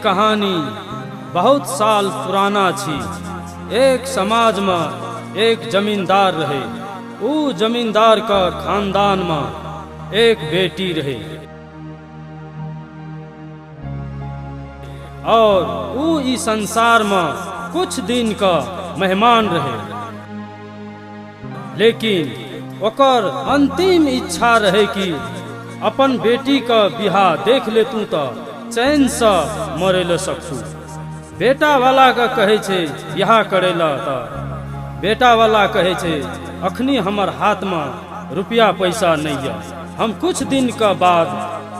कहानी बहुत साल पुराना छी। एक समाज में एक जमींदार रहे। ऊ जमींदार का खानदान में एक बेटी रहे और ऊ इस संसार में कुछ दिन का मेहमान रहे, लेकिन ओकर अंतिम इच्छा रहे कि अपन बेटी का बियाह देख ले तू तो चैन से मरे ल सकतू। बेटा वाला का कहे छे बियाह करे ला त बेटा वाला कहे छे अखनी हमर हाथ में रुपया पैसा नहीं है, हम कुछ दिन का बाद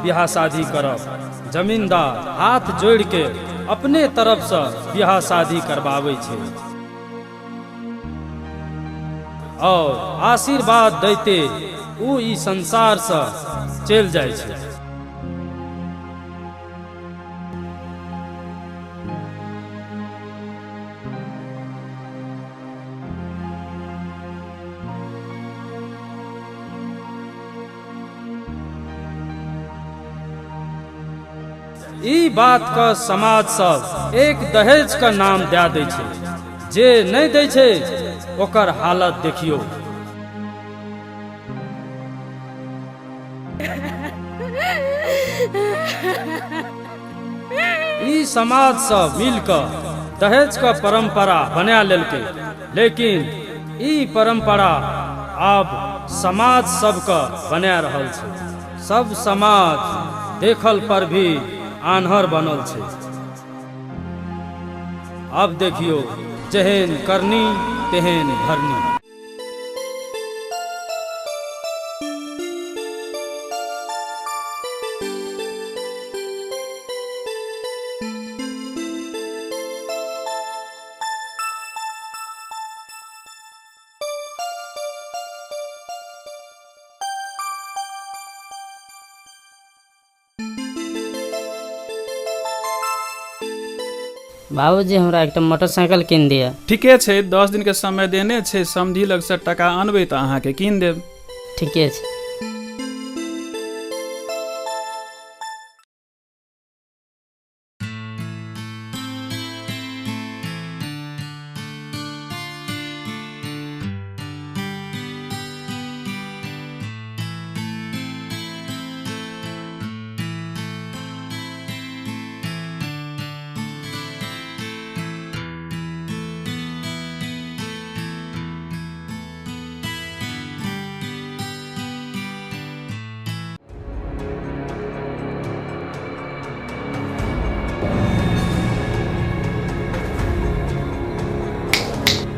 बियाह शादी करब। जमींदार हाथ जोड़ के अपने तरफ से बियाह शादी करवावे छे और आशीर्वाद देते ऊ ई संसार से चल जाए छे। ई बात का समाज सब एक दहेज का नाम दे दै छे, जे नहीं दै छे ओकर हालत देखियो। ई समाज सब मिलकर दहेज का परंपरा बना लेलके, लेकिन ई परंपरा अब समाज सबका बना रहल छे। सब समाज देखल पर भी आन्हर बनल छे। अब देखियो जेहन करनी तेहन भरनी। बाबूजी हमरा एकटा मोटरसाइकिल कीन दिअ। ठीके छै, 10 दिन के समय देने छै, समधी लग से टका अनबै तऽ अहाँके कीन देब। ठीके छै।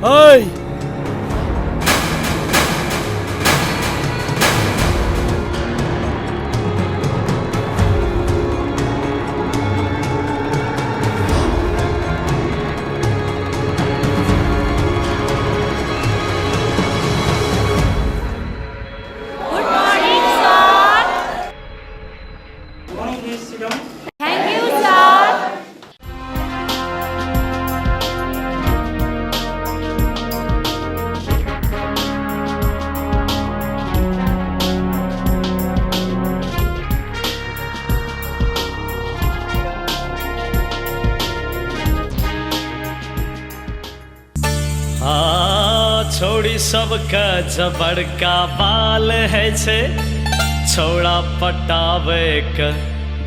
ओए छोड़ी सबके जबड़का बाल है छे, छोड़ा पटावे के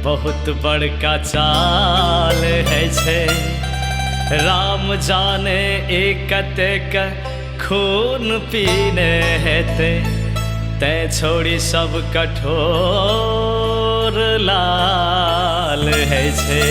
बहुत बड़का चाल है छे। राम जाने एक कतेक खून पीने हेते, ते छोड़ी सब कठोर लाल है छे।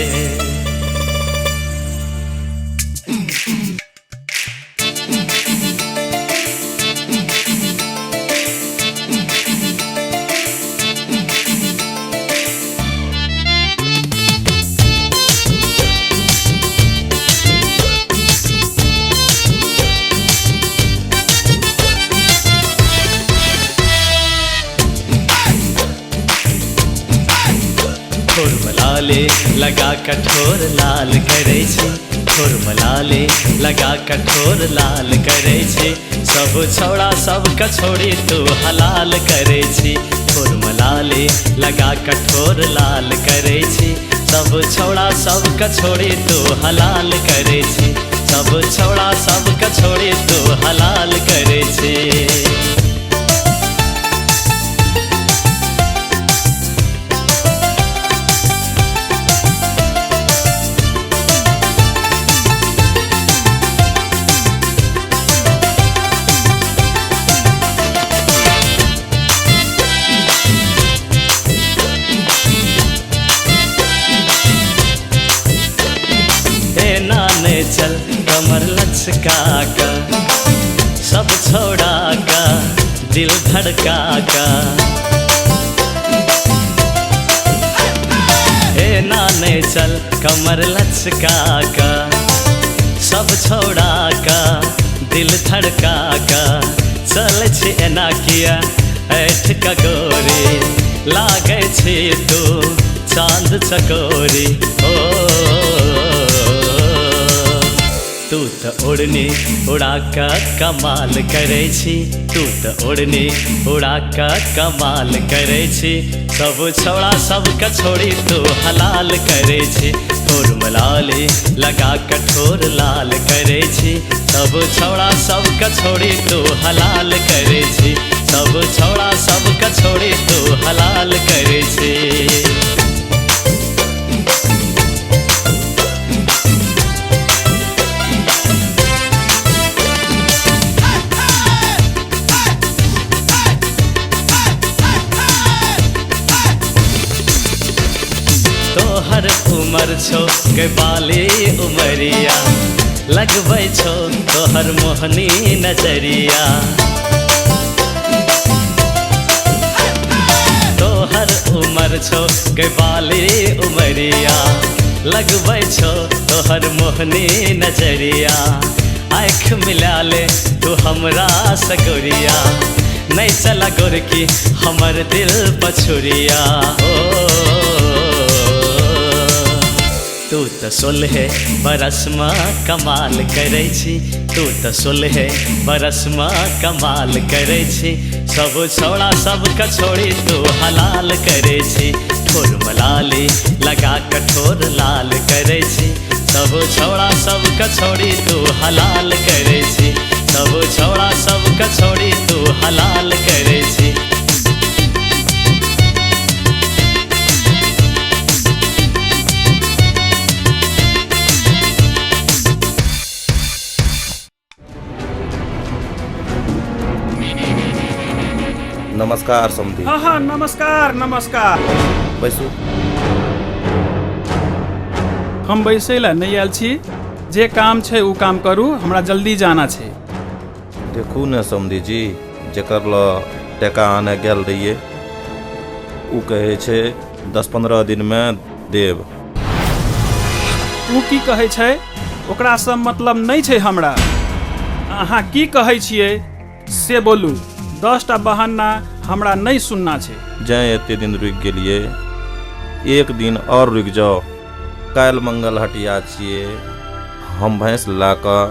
लगा कठोर लाल करे छे, ठोर मलाले लगा कठोर लाल करे छे। सब छौड़ा सब कछोड़ी तू हलाल करे छे, ठोर मलाले लगा कठोर लाल करे छे। सब छौड़ा सबके छोड़ी तू हलाल करै छी, सब छौड़ा सबके छोड़ी तू हलाल करै छी। चल कमर लचका का, सब छोड़ा का दिल धड़का का। हे नाने चल कमर लचका का, सब छोड़ा का दिल धड़का का। चल छी एना किया ऐठ का गोरी, लागै छी तू चांद चकोरी। ओ तू त ओढ़नी उड़ा का कमाल करै छी, तू त ओढ़नी उड़ा का कमाल करै छी। सब छौड़ा सबके छोड़ी तू हलाल करै छी, ठोर मलाली लगा कठोर लाल करै छी। सब छौड़ा सबके छोड़ी तू हलाल करै छी, सब छौड़ा सबके छोड़ी तू हलाल करै छी। तोहर उमर छो के बाली उमरिया, लगबै छो तोहर मोहनी नजरिया। तोहर उमर छो के बाली उमरिया, लगबै छो तोहर मोहनी नजरिया। आँख मिला ले तू हमरा सगोरिया, नहीं चला गोरकी हमर दिल पछुरिया। ओ तू त 16 बरसमा कमाल करै छी, तू त 16 बरसमा कमाल करै छी। सब छौड़ा सबके छोड़ी तू हलाल करै छी, ठोर मलाली लगा कठोर लाल करै छी। सब छौड़ा सबके छोड़ी तू हलाल करै छी, सब छौड़ा सबके छोड़ी तू हलाल करै छी। नमस्कार समधी। हाँ हाँ नमस्कार नमस्कार। बैसू। हम बैसै लए नहि आयल छी, जे काम छै ओ काम करू, हमरा जल्दी जाना छै। देखू ने समधी जी, जकर ल टका आने गेल रहियै ओ कहै छै 10-15 दिनमे देब। ओ की कहै छै ओकरासँ मतलब नहि छै हमरा। अहाँ की कहै छियै से बोलू, 10टा बहाना हमरा नहीं सुनना छै। जै एते दिन रुकि गेलियै, एक दिन और रुकि जाओ। काल्हि मंगल हटिया छियै, हम भैंस ला कऽ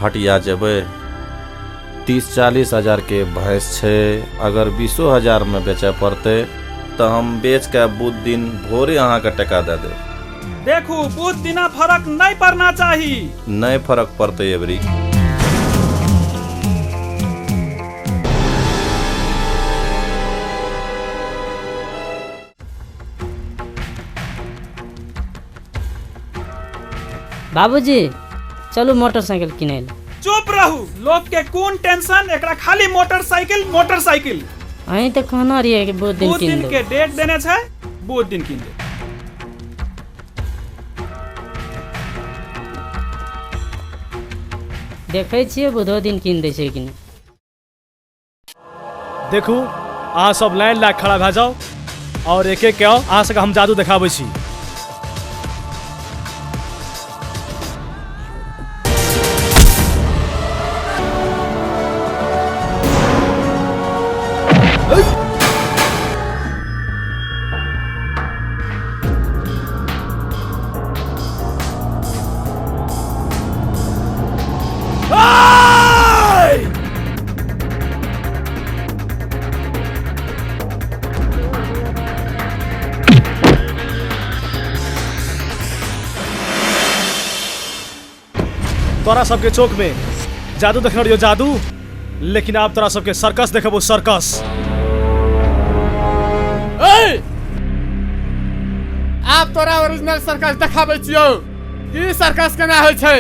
हटिया जेबै। 30-40 हजार के भैंस छै, अगर 20 हजार में बेचय पड़तै तऽ हम बेच के बुध दिन भोरे अहाँके टका दए देब। देखू बुध दिना फरक नहीं पड़ना चाही। नहीं फरक पड़तै एबरी। बाबूजी चलू मोटरसाइकिल किनै लए। चुप रहू, लोग के कोन टेंशन, एकरा खाली मोटरसाइकिल मोटरसाइकिल। अहीं तऽ कहना रहियै कि बहुत दिन बुध किन दिन देब। के डेट देने छै, बुध दिन किन देब। देखै छियै बुधो दिन किन दै छै कि नहि। देखू अहाँ सब लाइन लए खड़ा भए जाउ और एक एक के आउ, अहाँ सबके हम जादू देखाबै छी। तोरा सबके चौक में जादू देखने रहियो जादू, लेकिन आब तोरा सबके सर्कस देखबो सर्कस। ए! आब तोरा ओरिजिनल सर्कस देखाबै छियौ। ई सर्कस केना होइ छै?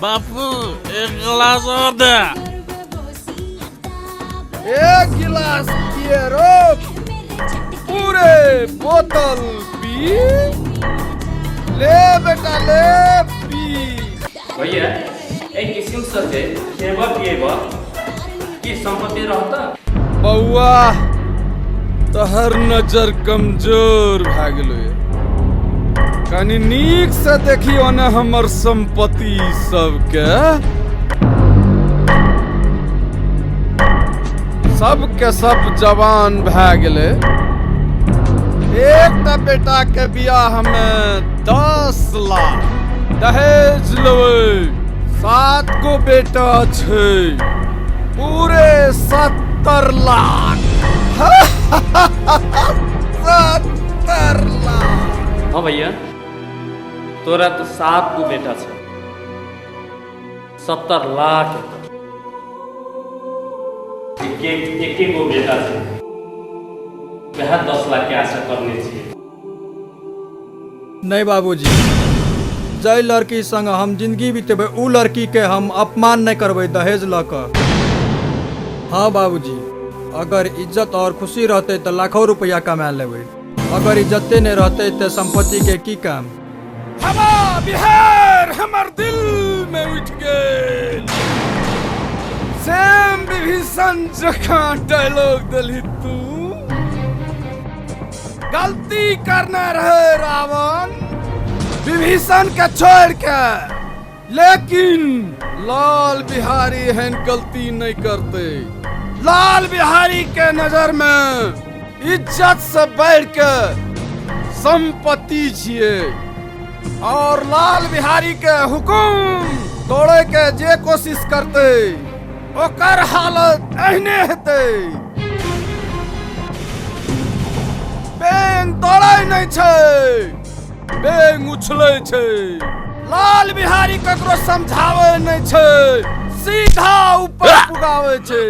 बापू एक गिलास और दे। एक गिलास पिए रोक, पूरे बोतल पी ले बेटा ले पी। भैया एहि किसिम से जे खेबऽ पिएबऽ की संपत्ति रहता? बौआ तोहर नजर कमजोर भए गेलो, कनी नीक से देखियो ने हमर संपत्ति सबके। सबके सब जवान भए गेलै। एकटा बेटा के बियाह में 10 लाख दहेज लेबै। 7 गो बेटा छै, पूरे 70 लाख। 70 लाख। हाँ भैया तोरा तो 7 गो बेटा छै, 70 लाख। एक एक गो बेटा छै, वएह 10 लाख के आशा करने छियै। नहीं बाबूजी, जै लड़की संग हम जिंदगी बितेबै उ लड़की के हम अपमान नहीं करबै दहेज लऽ कऽ। हाँ बाबूजी, अगर इज्जत और खुशी रहते तो लाखों रुपया कमा लेबै, अगर इज्जते नहीं रहते तो संपत्ति के की काम। हवा बिहार हमर दिल में उठ गेल। सेम विभीषण जकाँ डायलॉग दलही तू। गलती करना रहे रावण विभीषण के छोड़ के, लेकिन लाल बिहारी एहन गलती नहीं करते। लाल बिहारी के नजर में इज्जत से बढ़ के संपत्ति छिए, और लाल बिहारी के हुकुम तोड़े के जे कोशिश करते ओकर हालत एहने हेतै। बेंग दौड़ै नहीं छै, बेंग उछलै छै। लाल बिहारी ककरो समझावे नहीं छै, सीधा ऊपर पुगावे छै।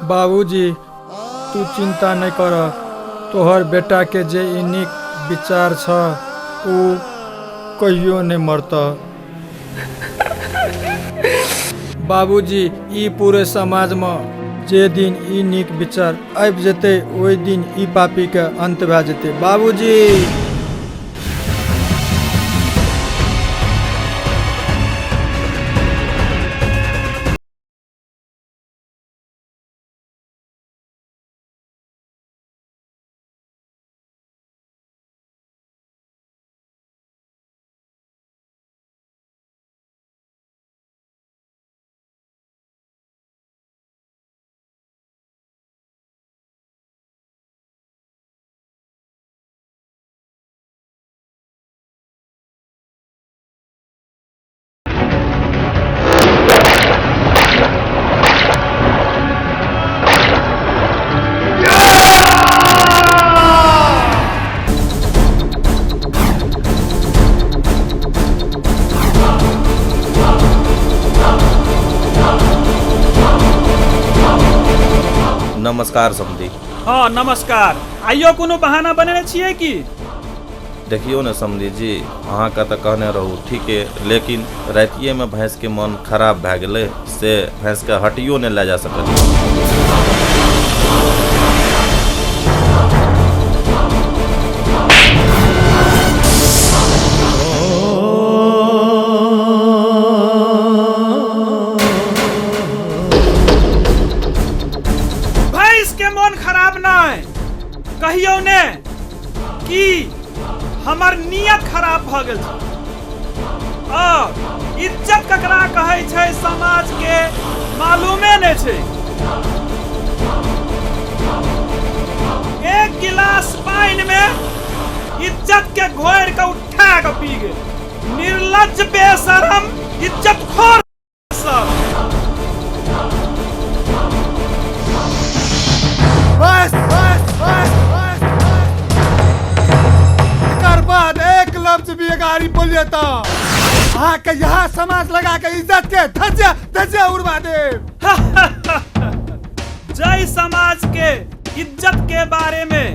बाबूजी तू चिंता नहीं कर, तोहर बेटा के जे ई नीक विचार छ उ कहियो नहीं मरत। बाबूजी ई पूरे समाज में जे दिन ई नीक विचार आबि जेतै ओहि दिन ई पापी के अंत भए जेतै। बाबूजी नमस्कार समधी। हाँ नमस्कार। आइयो कोनो बहाना बनेने छियै की? देखियौ ने समधी जी, अहाँके तऽ कहने रहू ठीके, लेकिन रातिएमे भैंसके मन खराब भए गेलै, से भैंसके हटियो नहि लए जा सकलियै। भैंस के मोन खराब नहीं कहियो ने कि हमर नियत खराब भऽ गेल छै। और इज्जत ककरा कहै छै समाज के मालूमे नहि छै। एक गिलास पानि में इज्जत के घोरि के उठा के पी गेल। निर्लज्ज बेशरम इज्जत खोर सब। बस बस बस बस। एकर बाद एक लफ्ज भी गाड़ी बोलिए तो अहाँके यहाँ समाज लगा के इज्जत के धज्जिया धज्जिया उड़वा देब। जय समाज के इज्जत के बारे में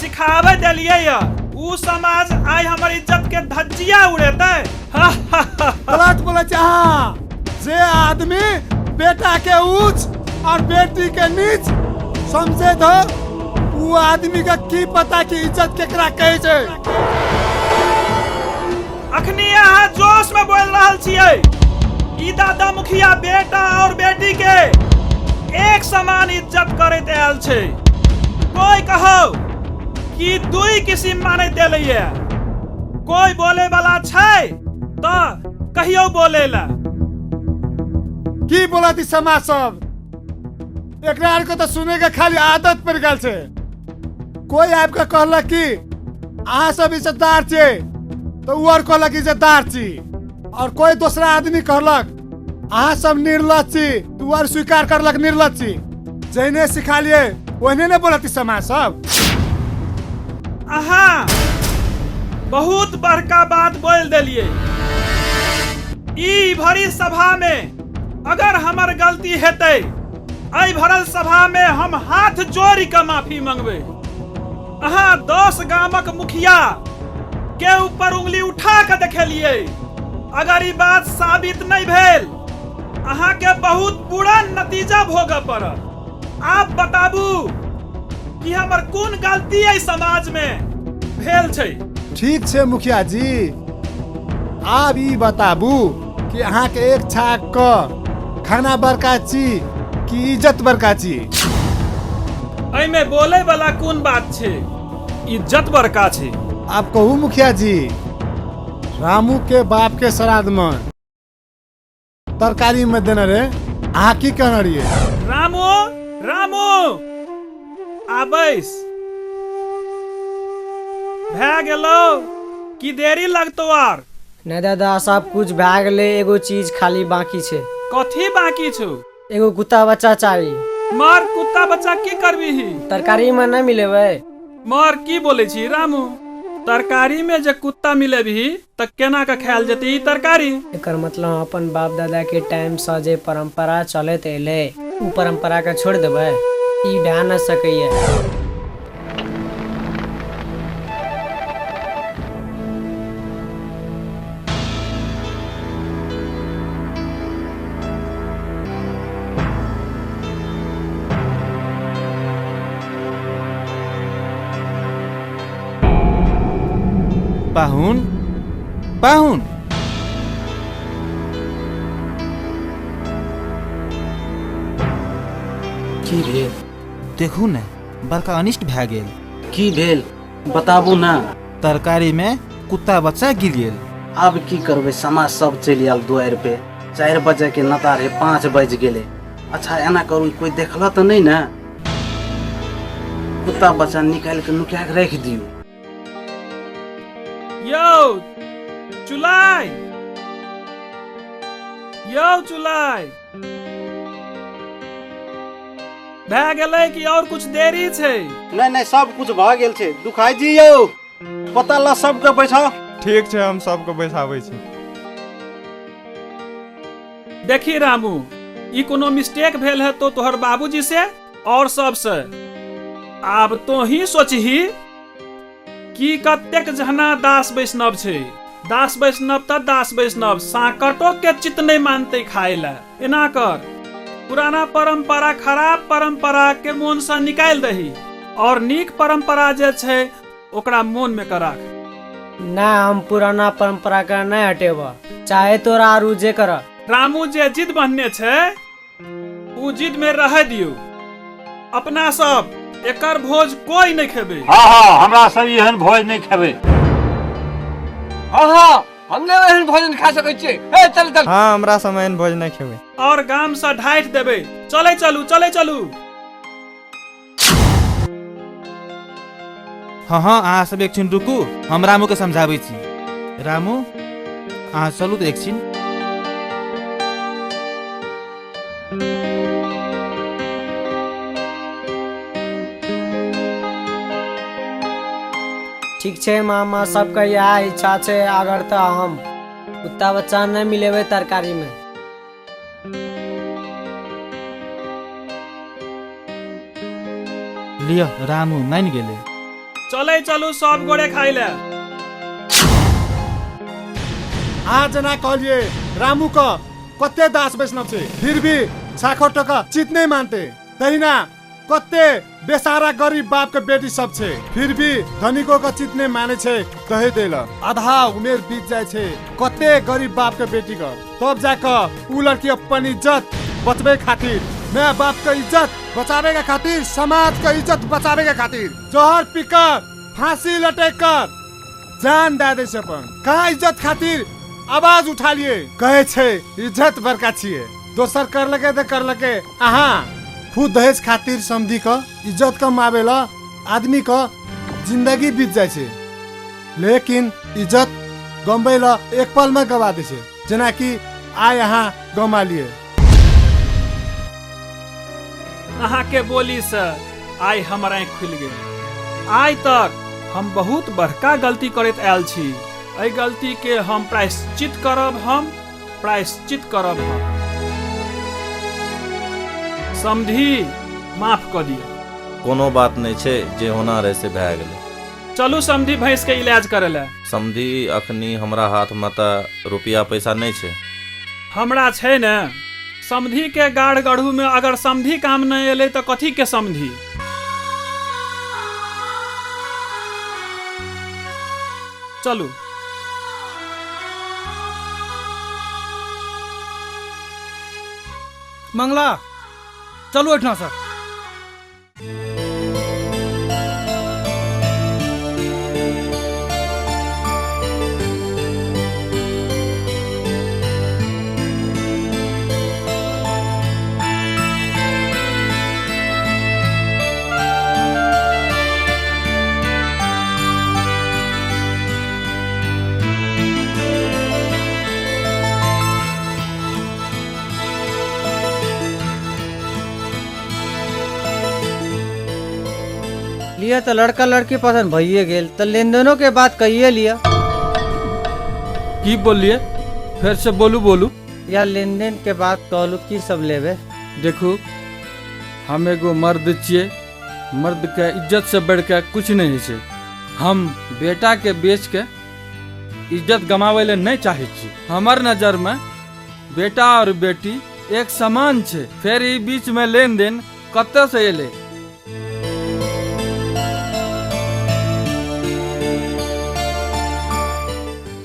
सिखावे देलिए या उ समाज आइ हमर इज्जत के धज्जिया उड़ेतै। गलत बोले छै अहाँ। जे आदमी बेटा के ऊंच और बेटी के नीच समझे तो उ आदमी के की पता कि इज्जत केकरा कहै छै। अखनी अहाँ जोश में बोल रहल छियै। ई दादा मुखिया बेटा और बेटी के एक समान इज्जत करैत आयल छै। कोई कहो कि दुई किस्म मानैत एलैया। कोई बोले वाला छै तो कहियो बोले ला। की बोलत ई समाज सब? एकरा आर के तो सुने के खाली आदत पड़ गेल छै। कोई आबि के कहलक कि अहाँ सब इज्जतदार छियै तो उ और कहलक इज्जतदार छी, और कोई दोसरा आदमी कहलक अहाँ सब निर्लज छी तो उ और स्वीकार करलक निर्लज छी। जहने सिखालिए ओहने ने बोलत ई समाज सब। अहाँ बहुत बड़का बात बोल देलिए। ई भरी सभा में अगर हमर गलती हेतै एहि भरल सभा में हम हाथ जोड़ि के माफी मंगबै। अहाँ 10 गामक मुखिया के ऊपर उंगली उठा के देखेलिए। अगर ई बात साबित नहीं भेल अहाँ के बहुत बुरा नतीजा भोगऽ पड़त। आप बताबू कि हमर कोन गलती एहि समाज में भेल छै। ठीक छै मुखिया जी, आब ई बताबू कि अहाँ के एक छाक क खाना बड़का छी कि इज्जत बड़का छी? एहिमे बोले वाला कोन बात छै, इज्जत बड़का छै। आप कहू मुखिया जी, रामू के बाप के श्राद्ध में तरकारी में देने रे, अहाँ की कहने रहिए? रामू रामू आबैस भए गेलो कि देरी लगतो आर? नहीं दादा, सब कुछ भए गेलै, एगो चीज खाली बाकी छै। कथी बाकी छौ? एगो कुत्ता बच्चा चाही। मार कुत्ता बच्चा की करबीही? तरकारी में नहीं मिलेबै। मार की बोले छी रामू, तरकारी में जे कुत्ता मिलेबही त केना के खायल जेतै ई तरकारी? एकर मतलब अपन बाप दादा के टाइम से जे परंपरा चलैत एलै उ परंपरा के छोड़ देबै, ई भए न सकैया। पाहुन पाहुन की भेल? देखू ने, बड़का अनिष्ट भए गेल। की भेल बताबू ना। तरकारी में कुत्ता बच्चा गिर गेल। आब की करबै, समाज सब चलि आयल दुआरि पे। 4 बजे के नता रहे, 5 बज गेलै। अच्छा एना करू, कोई देखल तऽ नहीं ने? कुत्ता बच्चा निकालि के नुका के राखि दियौ। यौ चुलाई, यौ चुलाई भए गेलै कि और कुछ देरी छै? नहीं नहीं, सब कुछ भऽ गेल छै। दुखाई जी यौ, पता ल सबके बैठाओ। ठीक छै, हम सबके बैठाबै छी। देखी रामू, ई कोनो मिस्टेक भेल है तो तोहर बाबूजी से और सबसे। आब तो ही सोचही की कतेक जहना दास वैष्णव छै। दास वैष्णव त दास वैष्णव साकटो के चित नहीं मानते खाए ला। एना कर पुराना परंपरा खराब परंपरा के मोन से निकाल दही और नीक परंपरा जे छै ओकरा मोन में कर राख। ना हम पुराना परंपरा का नहीं हटेब, चाहे तोरा आरू जे कर। रामू जे जिद बन्हने छै उ जिद में रह दियो। अपना सब एकर भोज कोई नहीं खेबे। हाँ हाँ हमरा सब एहन भोज नहीं खेबे। हाँ हाँ हम नहीं एहन भोजन खा सकै छियै। ए चल चल। हाँ हमरा सब एहन भोज नहीं खेबे। और गाम से ढाइट देबे। चले चलू चले चलू। हाँ हाँ अहाँ सब एक छिन रुकू, हम रामू के समझाबै छी। रामू अहाँ चलू तऽ एक छिन। ठीक छै मामा, सबके इएह इच्छा छै। अगर तऽ हम कुत्ता बच्चा नहीं मिलेबै तरकारी में। लिअ रामू मानि गेलै। चले चलू सब गोरे खाइ ले। अहाँ जेना कहलिए रामू का कते दास वैष्णव छै फिर भी साखो टका चित नहीं मानते, तहिना कते बेसारा गरीब बाप के बेटी सब छै फिर भी धनिको का चित नहीं माने छै दहेज दै ला। आधा उमेर बीत जाय छै कते गरीब बाप के बेटी का, तब जाके उ लड़की अपन इज्जत बचबे खातिर, मैं बाप के इज्जत बचावे के खातिर, समाज के इज्जत बचावे के खातिर जहर पीकर फांसी लटक कर जान दे दे छै अपन। कहाँ इज्जत खातिर आवाज उठा लिए। कहे छै इज्जत बड़का छिए, दोसर कर लगे तो कर लगे। अहाँ खुद दहेज खातिर समझी का इज्जत कमावेला आदमी का जिंदगी बीत जाय छै, लेकिन इज्जत गमबैला एक पल में गवा दे छै, जेना कि आइ अहाँ गमा लिए। अहाँ के बोली से आइ हमर आँखि खुलि गेल। आइ तक हम बहुत बड़का गलती करैत आयल छी। एहि गलती के हम प्रायश्चित करब, हम प्रायश्चित करब। हम समधी माफ कऽ दिअ। कोनो बात नहीं छै, जे होना रहे से भए गेलै। चलू समधी भैंस के इलाज करे ला। समधी अखनी हमरा हाथ में तऽ रुपया पैसा नहीं छै। हमरा छै ने। समधी के गाढ़ गढ़ू में अगर समधी काम नहीं एलै तऽ कथी के समधी। चलू। मंगला चलू एठना सर। लिया तो लड़का लड़की पसंद भइए गेल तो लेन के बात कहिए लिया। की बोलिए फिर से बोलू बोलू। या लेन then के बात कहलू की सब लेबे। देखू हम एगो मर्द छियै, मर्द के इज्जत से बढ़ के कुछ नहीं है छै। हम बेटा के बेच के इज्जत गमावे ले नहीं चाहे छी। हमर नजर में बेटा और बेटी एक समान छै, फिर ई बीच में लेन देन कतऽ से एलै।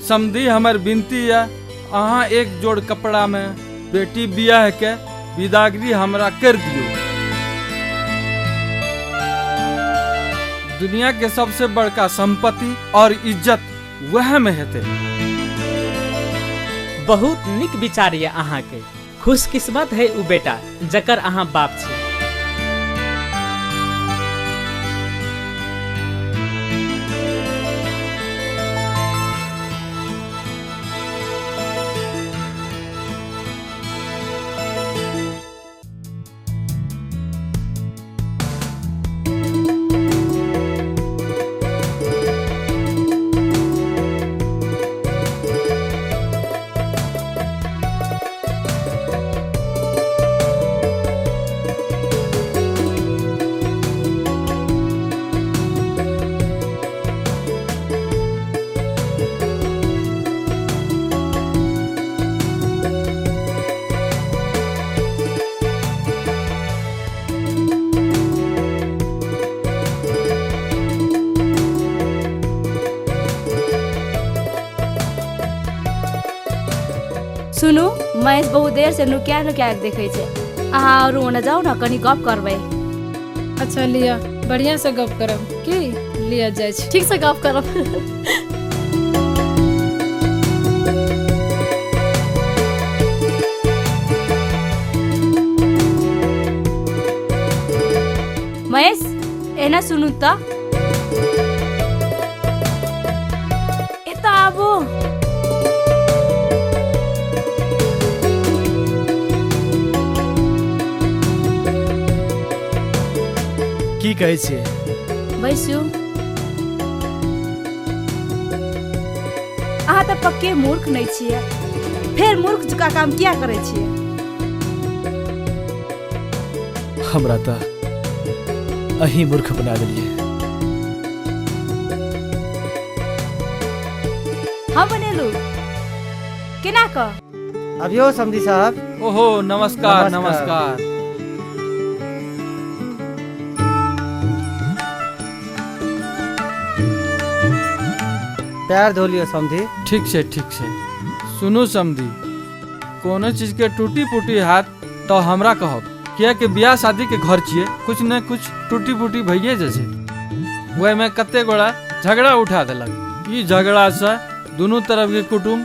समधी हमर विनती है, अहाँ एक जोड़ कपड़ा में बेटी बियाह के विदागरी हमरा कर दियो। दुनिया के सबसे बड़का संपत्ति और इज्जत वह में हेतै। बहुत निक विचार ये अहाँ के। खुशकिस्मत है उ बेटा जकर अहाँ बाप छी। सुनू, महेश बहुत देर से नुकिया नुकिया के देखै छै। अहाँ और ओने जाउ ने, कनी गप करबै। अच्छा लिअ, बढ़िया से गप करब की? लिअ जाइ छी। ठीक से गप करब। महेश एना सुनू त, एतऽ आबू। की कहै छियै? बैसू। अहाँ तऽ पक्के मूर्ख नहि छियै, फेर मूर्ख जकाँ काम किया करै छियै? हमरा तऽ अहीं मूर्ख बना देलियै। हम बनेलू केना कऽ? अभियो समधी साहब। ओहो नमस्कार नमस्कार। पैर धो लियो समधी। ठीक छै ठीक छै। सुनू समधी, कोनो चीज के टूटी फूटी हाथ तो हमरा कहब, कियाकि बियाह शादी के घर छियै, कुछ न कुछ टूटी फूटी भइए जाइ छै। ओहिमे कते गोड़ा झगड़ा उठा देलक। ई झगड़ा से दुनू तरफ के कुटुम्ब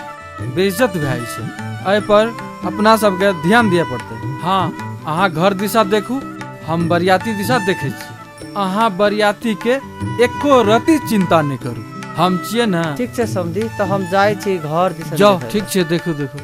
बेइज्जत भए जाइ छै। एहि पर अपना सबके ध्यान दिअ पड़तै। हाँ, अहाँ घर दिशा देखू, हम बरियाती दिशा देखै छी। अहाँ बरियाती के एको रति चिंता नहि करू, हम छियै ने। ठीक छै समधी, तऽ हम जाइ छी घर दिशा। जाओ, ठीक छै, देखू देखू।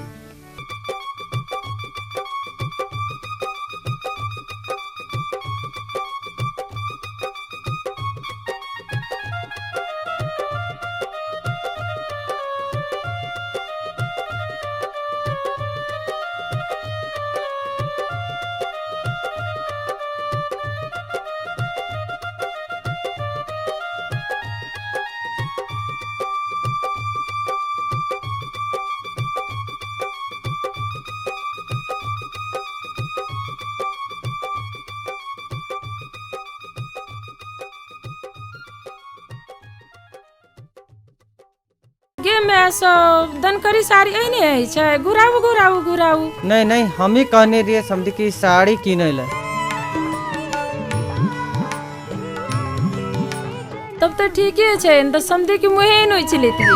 गे my सब दनकरी साड़ी एहने होइ छै? घुराउ घुराउ घुराउ। नहीं नहीं, हम ही कहने रहिए समधी की साड़ी किनै ला। तब तऽ ठीके छै, तऽ समधी के मुँहे नोचि लेतियै।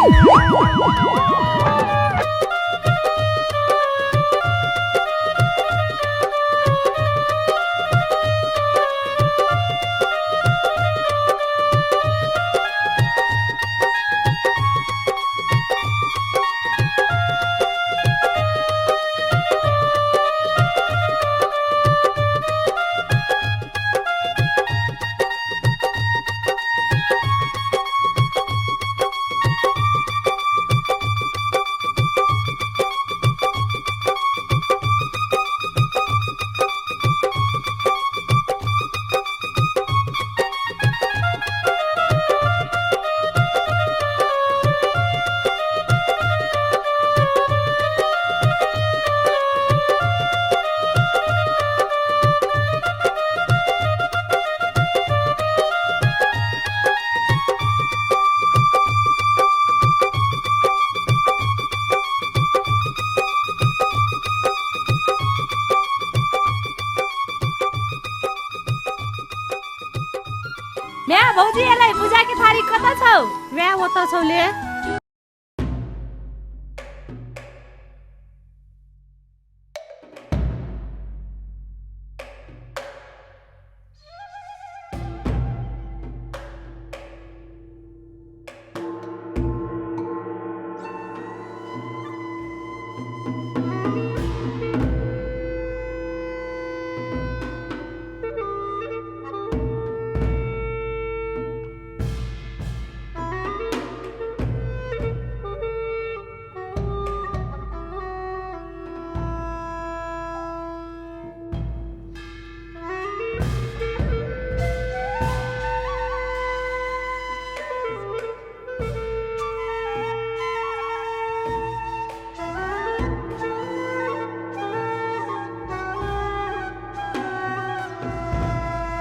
म्या भौजी एलै, पूजा के थारी कतऽ छौ? म्या ओतऽ छौ ले।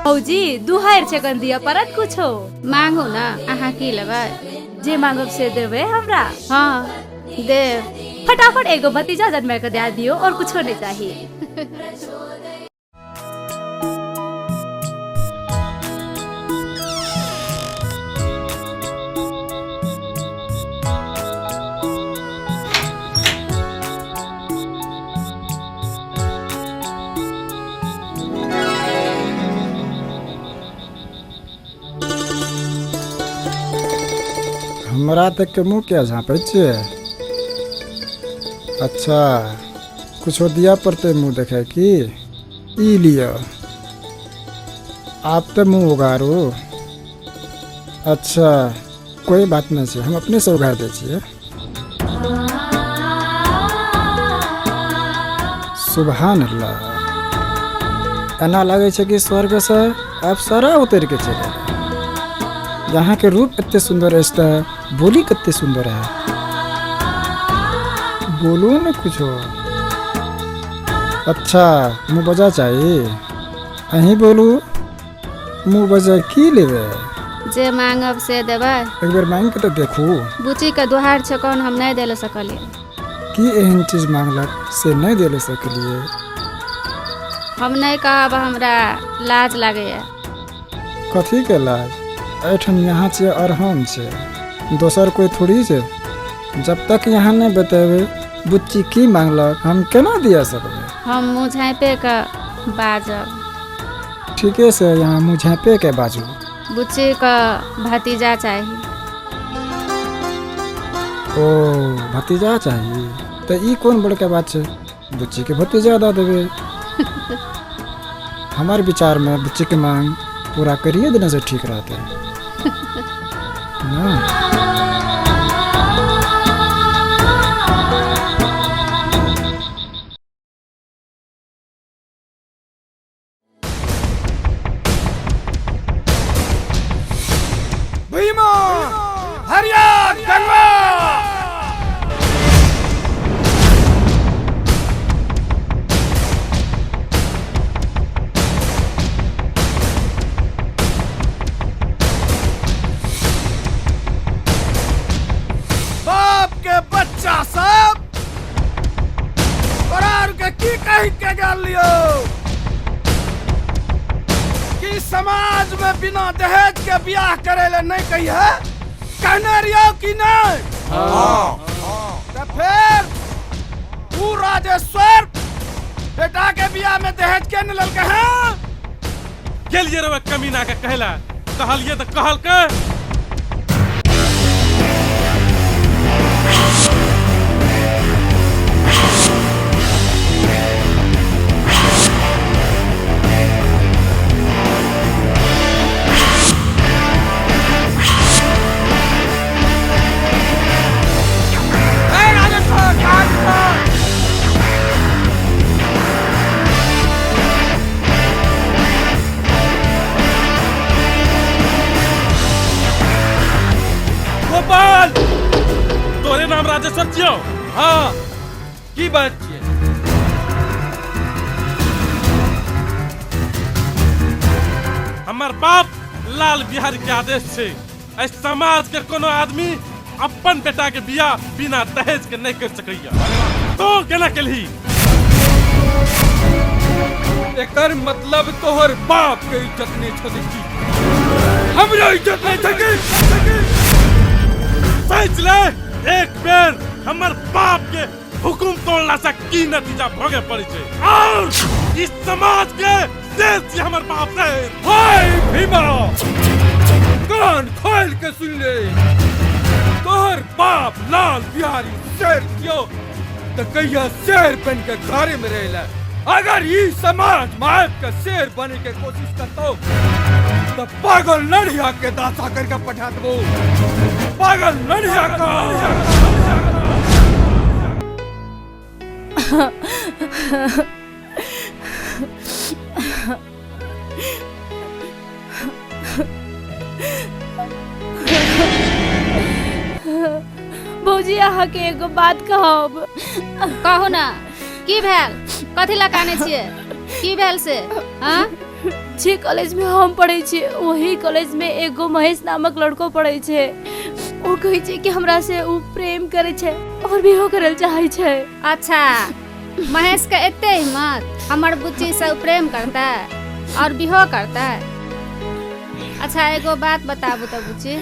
भौजी दुहार छै कन दिअ पड़त कुछो। मांगू ना, अहाँ की लेबै? जे मांगब से देबै हमरा? हाँ देब। फटाफट एगो भतीजा जन्मा के दे दियो और कुछो नहीं चाहिए। हमरा तक के मुँह किया झाँपै छियै? अच्छा कुछो दिया पड़तै मुँह देखे की? ई लिअ, आप तो मुँह उगारू। अच्छा कोई बात नहीं छै, हम अपने से उगार दै छियै। सुभान अल्लाह, एना लागै छै कि स्वर्ग से अप्सरा उतर के चलि गेलै। यहाँ के रूप एते सुंदर अछि तऽ बोली कते सुंदर है। बोलू ने कुछो। अच्छा मुँह बजा चाही? अहीं बोलू, मुँह बजा की लेबै? जे मांगब से देबै। एक बेर मांग के तऽ देखू। बुची के दुहार छै कौन, हम नहीं दे सकलियै। की एहन चीज मांगलक से नहीं दे सकलियै? हम नहीं कहब, हमरा लाज लागैया। कथी के लाज? एहिठाम यहाँ छियै और हम छियै, दोसर कोई थोड़ी छै। जब तक यहाँ नहीं बतेबै बुच्ची की मांगलक, हम केना दिया सकबै? हम मुँह झाँपे के बाजब। ठीके से यहाँ मुँह झाँपे के बाजू। बुच्ची के भतीजा चाही। ओ भतीजा चाही? तऽ ई कोन बड़का बात छै, बुच्ची के भतीजा दऽ देबै। हमार विचार में बुच्ची के मांग पूरा करिए देने से ठीक रहते ना। भीमा हरिया गंगा। बाप के बच्चा सब करार के की कही के गेल लियो कि समाज में बिना दहेज के बियाह करे ले नहीं कही है, कहने रहियो कि नहीं? हाँ। तो फिर तू राजेश्वर बेटा के बियाह में दहेज के न ललके हैं? गेलिए रे कमीना के कहला, कहलिए तो कहल के। गोपाल, तोरे नाम राजेश्वर छियो? हाँ, की बात छियै? हमर बाप लाल बिहारी के आदेश छै, एहि समाज के कोनो आदमी अपन बेटा के बियाह बिना दहेज के नहीं कर सकैया। तो केना केलही? एकर मतलब तोहर बाप के इज्जत नहीं छौ की हमरो इज्जत नहीं छौ की? सोच ले एक बेर हमर बाप के हुकुम तोड़ला से की नतीजा भोगे पड़े छै, और इस समाज के शेर छी हमर बाप शेर। हाय भीमा, कान खोल के सुन ले, तोहर बाप लाल बिहारी शेर छियो तो कहिया शेर बन के घरे में रहला। अगर ई समाज माफ के शेर बने के कोशिश करतो तो पागल नढ़िया के दासा करके पठा देबो, पागल नढ़िया का। भौजी अहाँ के एगो बात कहब। कहू ना, की भेल? कथी ला कानै छियै? की भेल से? हाँ? जे कॉलेज में हम पढ़ै छियै वही कॉलेज में एगो महेश नामक लड़को पढ़ै छै। ओ कहै छै कि हमरा से उ प्रेम करै छै, और बिहो करल चाहे छै। अच्छा, महेश के एते हिम्मत हमर बुच्ची से प्रेम करता और बिहो करता? अच्छा एगो बात बताबू तऽ बुच्ची,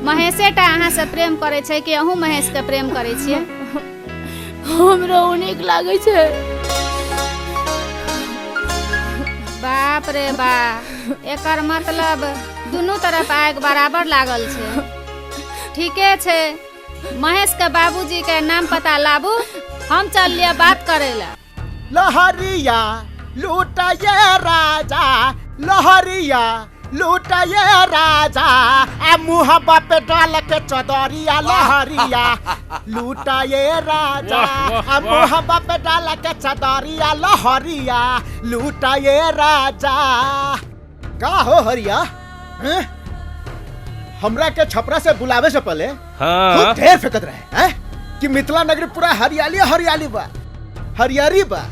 महेशे टा अहाँ से प्रेम करै छै कि अहूँ महेश के प्रेम करै छियै? हमरा ओ नीक लागै छै। बाप रे बा, एकर मतलब दुनू तरफ आगि बराबर लागल छै। ठीके छै, महेश के बाबूजी के नाम पता लाबू, हम चल लिया बात करे ला। लहरिया लूटा ये राजा, लहरिया लूटा ये राजा, आ मुहब्बा पे डाल के चदरिया, लहरिया लूटा ये राजा, आ मुहब्बा पे डाल के चदरिया, लहरिया लूटा ये राजा। का हो हरिया, हैं? हमरा के छपरा से बुलावे से पहले हाँ। खूब ढेर फेंकत रहे हैं कि मिथिला नगरी पूरा हरियाली हरियाली बा, हरियाली बा।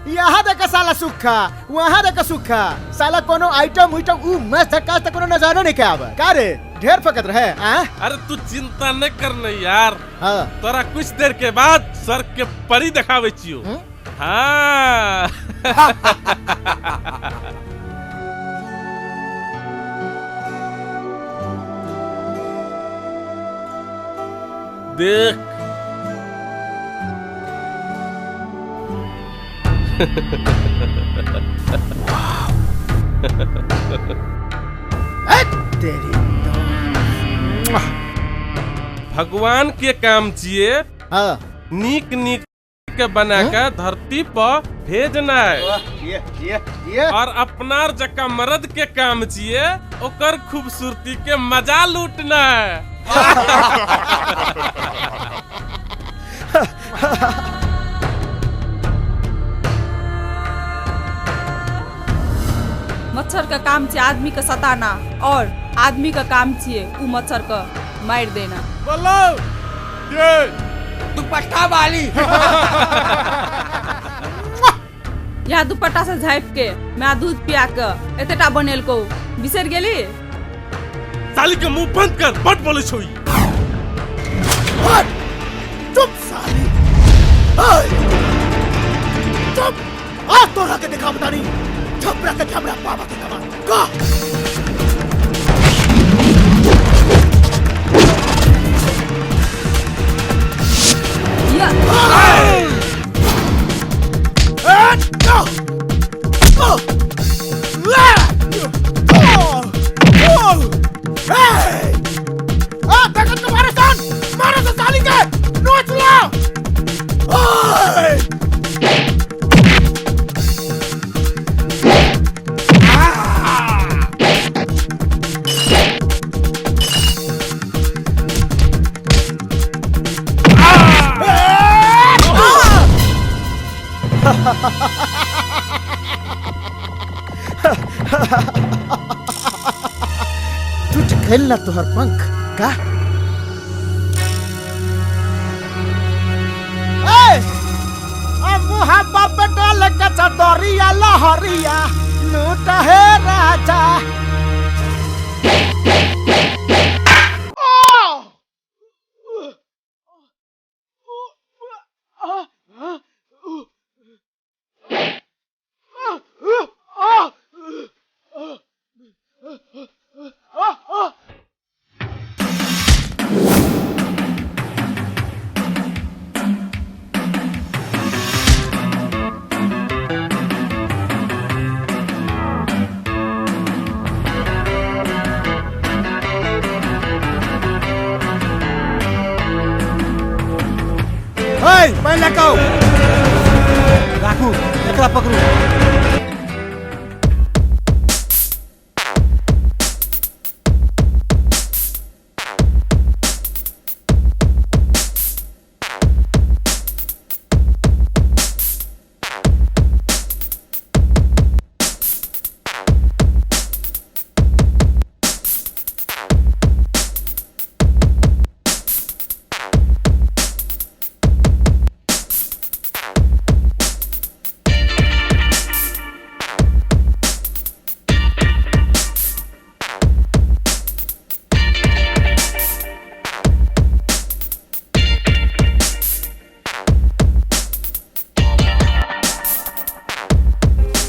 यहाँ देख साला सुखा, वहाँ देख सुखा, साला कोनो आइटम उइटम ऊ मस्त धक्का तक कोनो नजारा नहीं के आवे। का रे ढेर फकत रहे आ? अरे तू चिंता नहीं करने यार, हाँ। तोरा कुछ देर के बाद स्वर्ग के परी दिखावे छियो। हाँ। देख तेरी तो भगवान के काम छिए। हाँ। नीक नीक के बना के धरती पर भेजना है। ये। और अपनार जका मर्द के काम छिए ओकर खूबसूरती के मजा लूटना है। मच्छर का काम छे आदमी का सताना और आदमी का काम छे उ मच्छर का मार देना। बोलो ये दुपट्टा वाली। यहाँ दुपट्टा से झाँप के मैं दूध पिया के एतेटा बनेल को बिसर गेली। साली के मुंह बंद कर, बट बोले छोई। चुप साली, चुप। आज तोरा के दिखा बता नहीं छपरा के छपरा बाबा के कमा का। या आ देखन के मारे सन, मारे तो साली के नोच लो। ओए टूट गइल ना तोहर पंख का? ए मुहब्बत पे डाल के चदरिया, लहरिया लूट है राजा। राखू एकरा पकड़ू।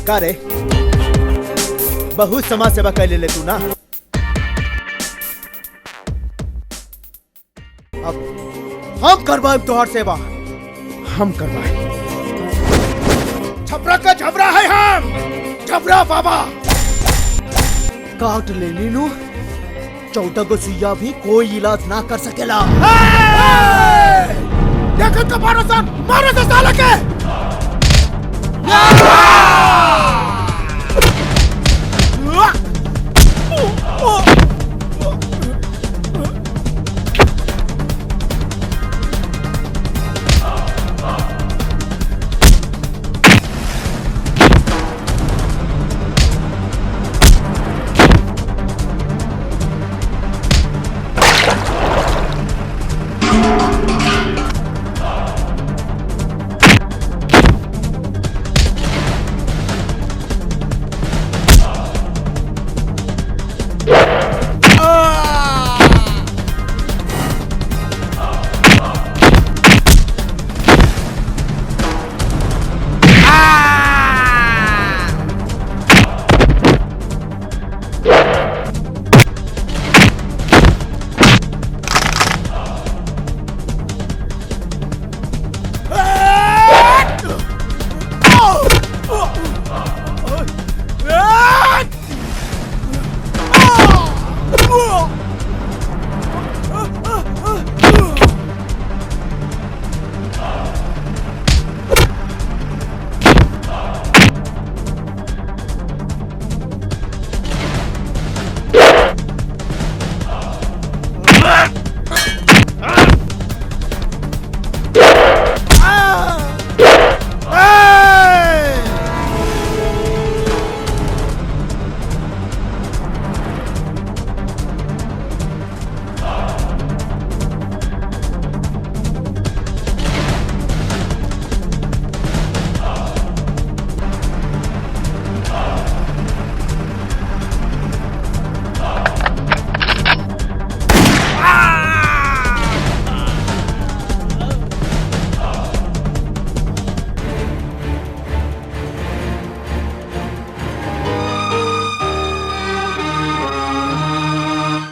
का रे, बहुत समाज सेवा कर ले तू ना। अब हम करवाए तोहर सेवा, हम करवाए। छपरा का झबरा है हम, झबरा बाबा। काट ले नीनू, 14 गो सुइया भी कोई इलाज ना कर सकेला। देखो तो मारो सन, मारो तो साला के।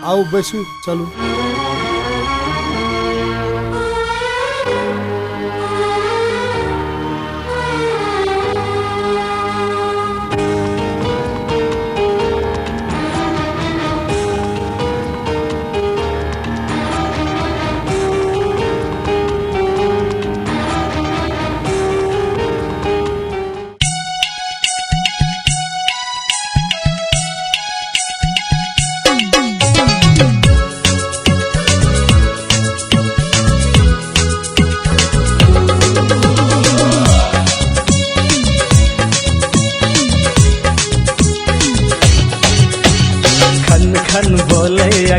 आओ बैसू, चलो।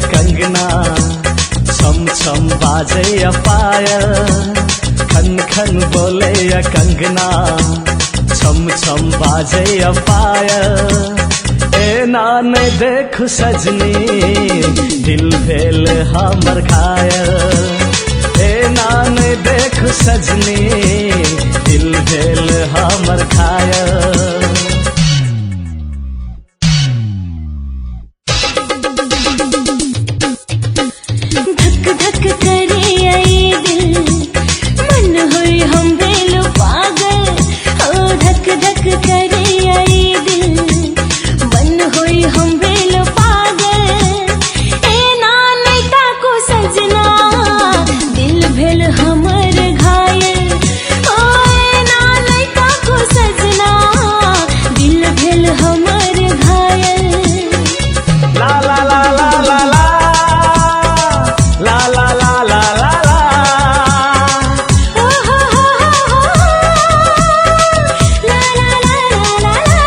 कंगना छम छम बाजैया पायल, खन खन बोलैया कंगना छम छम बाजैया पायल। एना नै देखू सजनी दिल भेल हमर घायल, एना नै देखू सजनी दिल भेल हमर घायल। धक धक करे आई दिल मन होई हम भेलो पागल, ओ धक धक करे आई दिल मन होई हम भेलो पागल। ए ना नहीं ताको सजना दिल भेल हमर घायल, ओ ए ना नहीं ताको सजना दिल भेल हमर घायल। ला ला ला ला ला ला ला ला ला ला ला ला। ओ हो हो हो ला ला ला ला ला ला।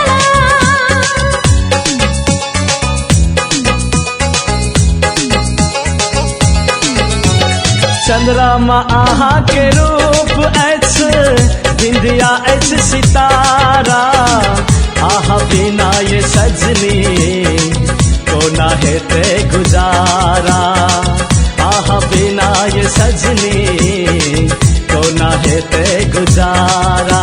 चंद्रमा आहा के रूप अछि, बिंदिया अछि सितारा, आहा बिना ये सजनी कोना हेतै गुजारा, आहा बिना ये सजनी कोना हेतै गुजारा।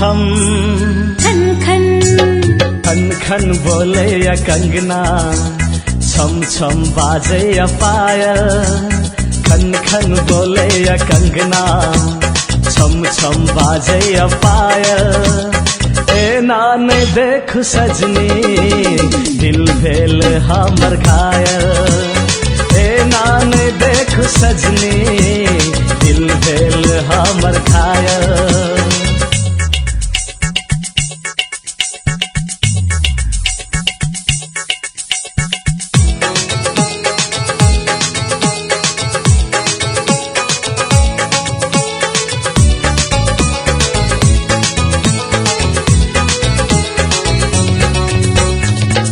छम खन खन खन खन बोले या कंगना, छम छम बाजे या पायल। खन खन बोले या कंगना, छम छम बाजे या पायल। ए नान देख सजनी, दिल भेल हमर घायल। ए नान देख सजनी, दिल भेल हमर घायल।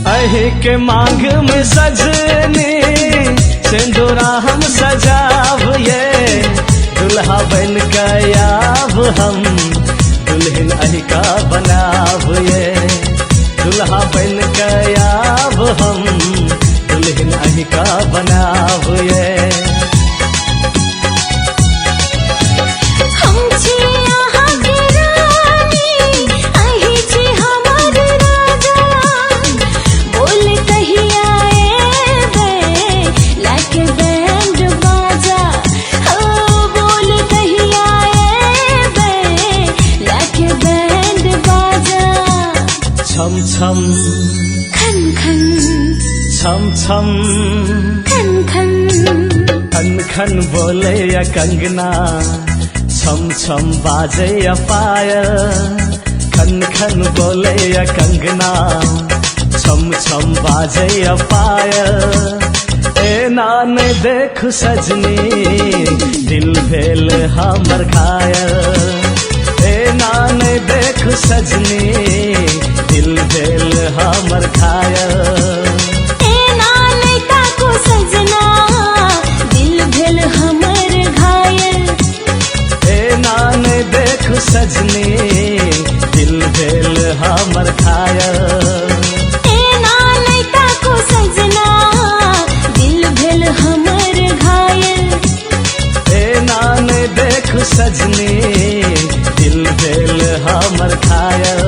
अही के मांग में सजनी, सिंदूरा हम सजाब ये। दुल्हा बन के आब हम, दुल्हन अही का बनाब ये। दुल्हा बन के आब हम, दुल्हन अही का बनाब ये। हम छी अहाँ के रानी, अहीं छी हमर राजा। बोल कहिया एबै लाके बैंड बाजा। हो बोल कहिया एबै लाके बैंड बाजा। छम छम खन खन छम छम खन खन खन खन बोले या कंगना, छम छम बाजे या पायल। खन खन बोले या कंगना, छम छम बाजे या पायल। ए नान देख सजनी, दिल भेल हमर घायल। ए नान देख सजनी, दिल भेल हमर घायल। ए नान ताको सजना, दिल भेल हमर घायल। ए नान देख सजनी, दिल भेल हमर घायल। ए नान ताको सजना, दिल भेल हमर घायल। ए नान देख सजनी, दिल भेल हमर घायल।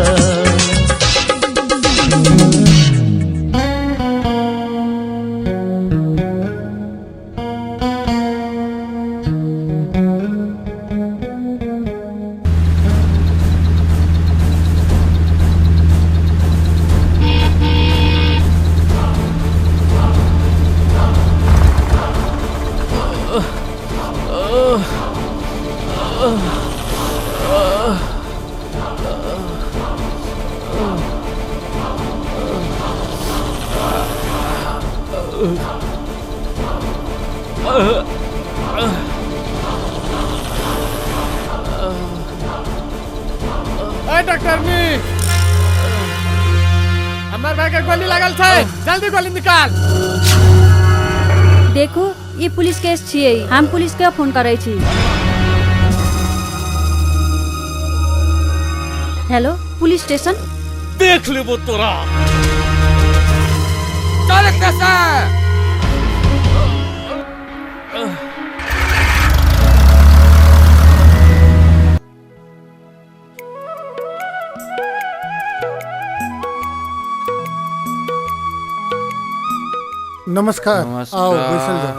ए डॉक्टरनी, हमर भाई के गोली लागल छै, जल्दी गोली निकाल। देखू ई पुलिस केस छियै, हम पुलिस के फोन करै छी। Hello police station. देख लेबो तोरा। चल स्टेशन। नमस्कार, आओ बैसल जाओ।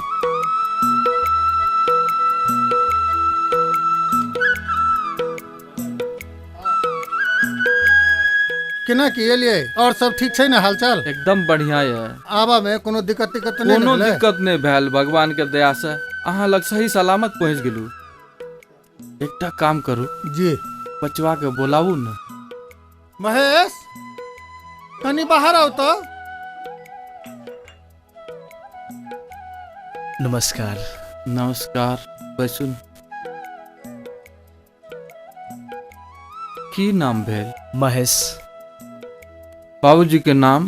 केना की एलियै? और सब ठीक छै ने हालचाल? एकदम बढ़िया है। आबा में कोनो दिक्कत तिक्कत नहि? कोनो दिक्कत नहीं भेल, भगवान के दया से अहाँ लग सही सलामत पहुँच गेलू। एकटा काम करू जी, बचवा के बोलाबू ने। महेश कनी बाहर आओ तो। नमस्कार। नमस्कार, बैसू। की नाम भेल? महेश। बाबूजी के नाम?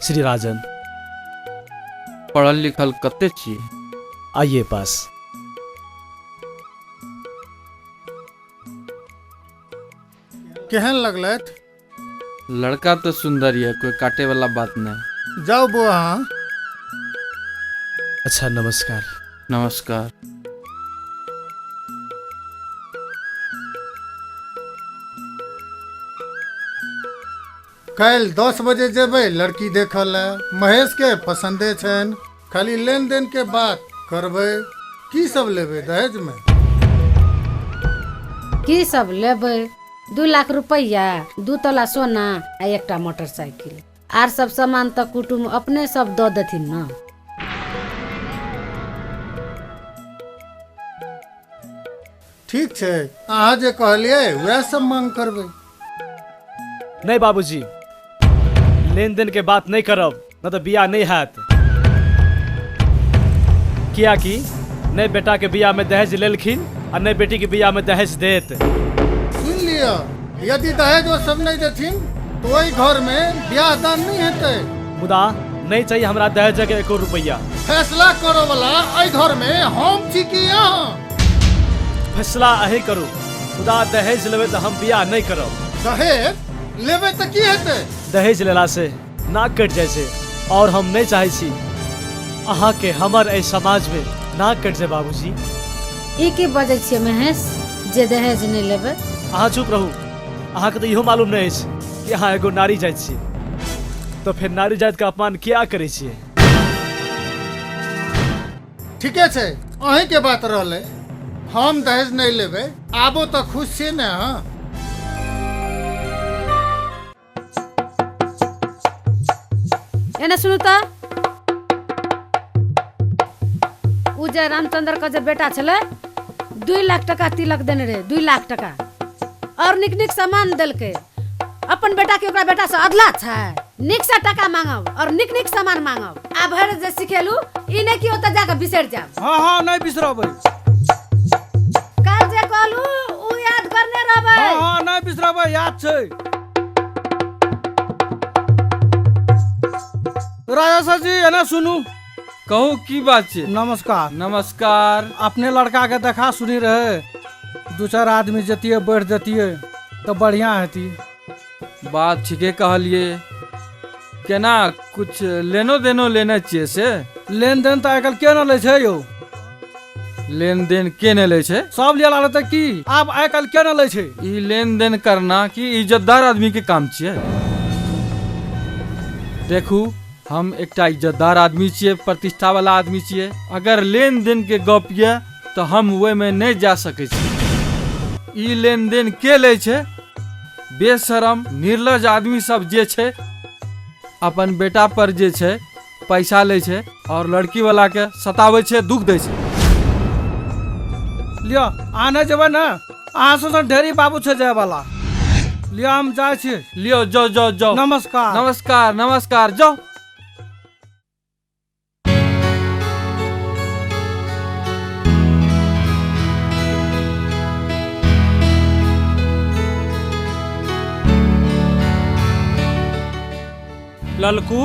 श्री राजन। पढ़ल लिखल कते छी? आइए पास। केहन लगलथि? लड़का तो सुंदर है, कोई काटे वाला बात नहीं। जाओ बुआ। हाँ अच्छा, नमस्कार। नमस्कार। काल्हि 10 बजे जेबै लड़की देखऽ लए। महेश के पसंदे छनि, खाली लेन देन के बात करबै। की सब लेबै दहेज में? की सब लेबै? 2 लाख रुपैआ, 2 तोला सोना आ एकटा मोटरसाइकिल। आर सब सामान तऽ कुटुम्ब अपने सब दऽ देथिन न। ठीक छै, अहाँ जे कहलियै वएह सब मांग करबै। नहीं बाबूजी, लेन देन के बात नहीं करब, न तो बियाह नहीं हैत। कियाकि नहीं बेटा के बियाह में दहेज लेलखिन आ नहीं बेटी के बियाह में दहेज देत। सुन लिअ, यदि दहेज वो सब नहीं देथिन तो वही घर में ब्याह दान नहीं हेतै। मुदा नहीं चाहिए हमरा दहेज के एको रुपया। फैसला करो वाला एहि घर में हम छी कि अहाँ? फैसला अहीं करू, मुदा दहेज लेबै तऽ हम बियाह नहीं करब। दहेज लेबै तऽ की हेतै? दहेज लेला से नाक कटि जाइ छै, और हम नहीं चाहै छी अहाँ के हमर एहि समाज में नाक कटि जाय। बाबूजी ई की बजै छियै महेश, जे दहेज नहीं लेबै? अहाँ चुप रहू, अहाँके तऽ इहो मालूम नहीं अछि कि अहाँ एगो नारी जाति छी, तो फिर नारी जाति के अपमान किया करै छियै? ठीके छै, अहीं के बात रहलै, हम दहेज नहीं लेबै। आबो तऽ खुश छियै ने अहाँ? एने सुनू तऽ, उ जे रामचंद्र के जे बेटा छलै 2 लाख टका तिलक देने रहे, 2 लाख टका, और निक निक सामान देलकै। अपन बेटा के ओकरा बेटा से अदला छै, निक से टका मांगब और निक निक सामान मांगब। आ भरि जे सिखेलू ई नहीं कि ओतऽ जाके बिसरि जाब। हाँ हाँ, नहीं बिसरबै। काल जे कहलू उ याद करने रहबै। हाँ हाँ, नहीं बिसरबै, याद छै। राजा सर जी एना सुनू। कहू की बात छै? नमस्कार। नमस्कार। अपने लड़का के देखा सुनी रहे, 2-4 आदमी जतिये बैठ जतिये तो बढ़िया हेती। बात ठीके कहलिए। केना कुछ लेनो देनो लेने छियै से? लेन देन तऽ आइ काल्हि के न लै छै यौ? लेन देन के नहि लै छै? सब लिअ लागल तऽ की आब आइ काल्हि के न लै छै? ई लेन देन करना की इज्जतदार आदमी के काम छियै? देखू, हम एकटा इज्जतदार आदमी छियै, प्रतिष्ठा वाला आदमी छियै। अगर लेन देन के गप यऽ तऽ हम ओहिमे नहि जा सकै छी। ई लेन देन के लै छै? बेशरम निर्लज आदमी सब जे छै अपन बेटा पर जे छै पैसा लै छै और लड़की वाला के सताबै छै, दुख दै छै। लिअ, अहाँ नहि जेबै ने, अहाँ सब ढेरी बाबू छै जाय वाला। लिअ, हम जाइ छी। लिअ, जाओ जाओ जाओ। नमस्कार। नमस्कार नमस्कार, जाओ। ललकू,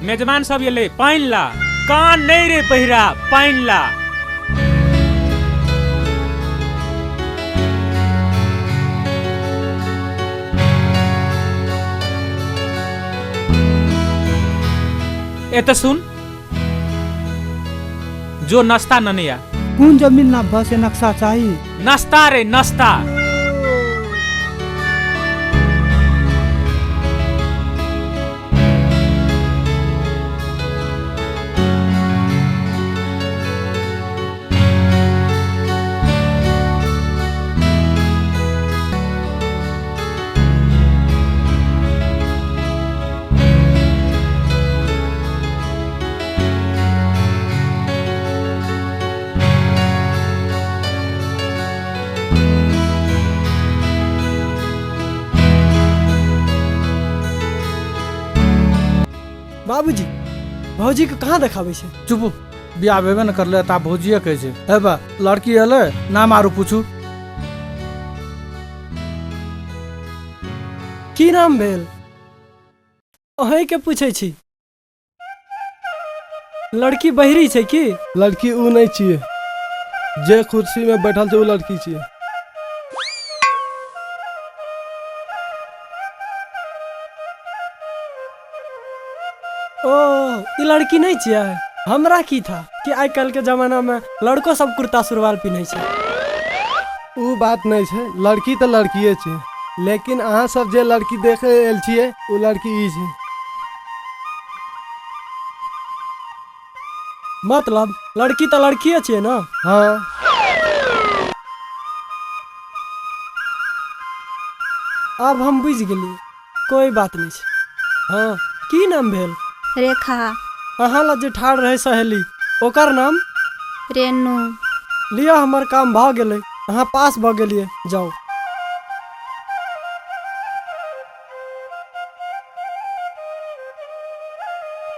मेजबान सब एलै, पानि ला। कान नहीं रे पहिरा, पानि ला। एतऽ सुन, जो नाश्ता ननैया। कोन जमीन ना बस नक्शा चाहिए? नाश्ता रे नाश्ता। बाबूजी, भौजी के कहाँ देखाबै छै? चुप, बियाह भेबे न करले ता भौजिए कहै छै। हे बा, लड़की एलै, नाम आरू पूछू। की नाम भेल? अहीं के पूछै छी। लड़की बहिरी छै की? लड़की उ नहीं छियै, जे कुर्सी में बैठल छै उ लड़की छियै। ओ, ई लड़की नहीं छियै? हमरा की था कि आइ काल्हि के जमाना में लड़को सब कुर्ता सुरवाल पिन्है छै। उ बात नहीं छै, लड़की तऽ लड़किए छै, लेकिन अहाँ सब जे लड़की देखे आयल छियै ओ लड़की ई छै। मतलब लड़की तऽ लड़कीए छियै ने? हाँ। आब हम बुझि गेलियै, कोई बात नहीं छै। हाँ, की नाम भेल? रेखा। अहाँ लग जे ठाढ़ रहे सहेली, ओकर नाम? रेनू। लिअ, हमर काम भऽ गेलै, अहाँ पास भऽ गेलियै, जाउ।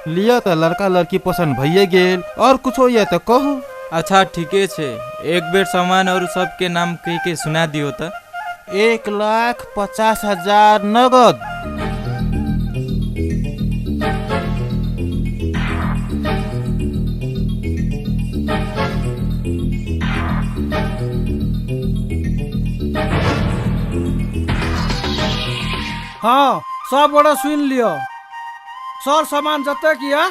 लिअ तऽ लड़का लड़की पसन्द भइए गेल, और कुछो यऽ तऽ कहू। अच्छा ठीके छै, एक बेर सामान और सबके नाम कहि के सुना दियौ तऽ। 1,50,000 नगद। हाँ, सब गोटा सुनि लिअ, सर सामान जतेक यऽ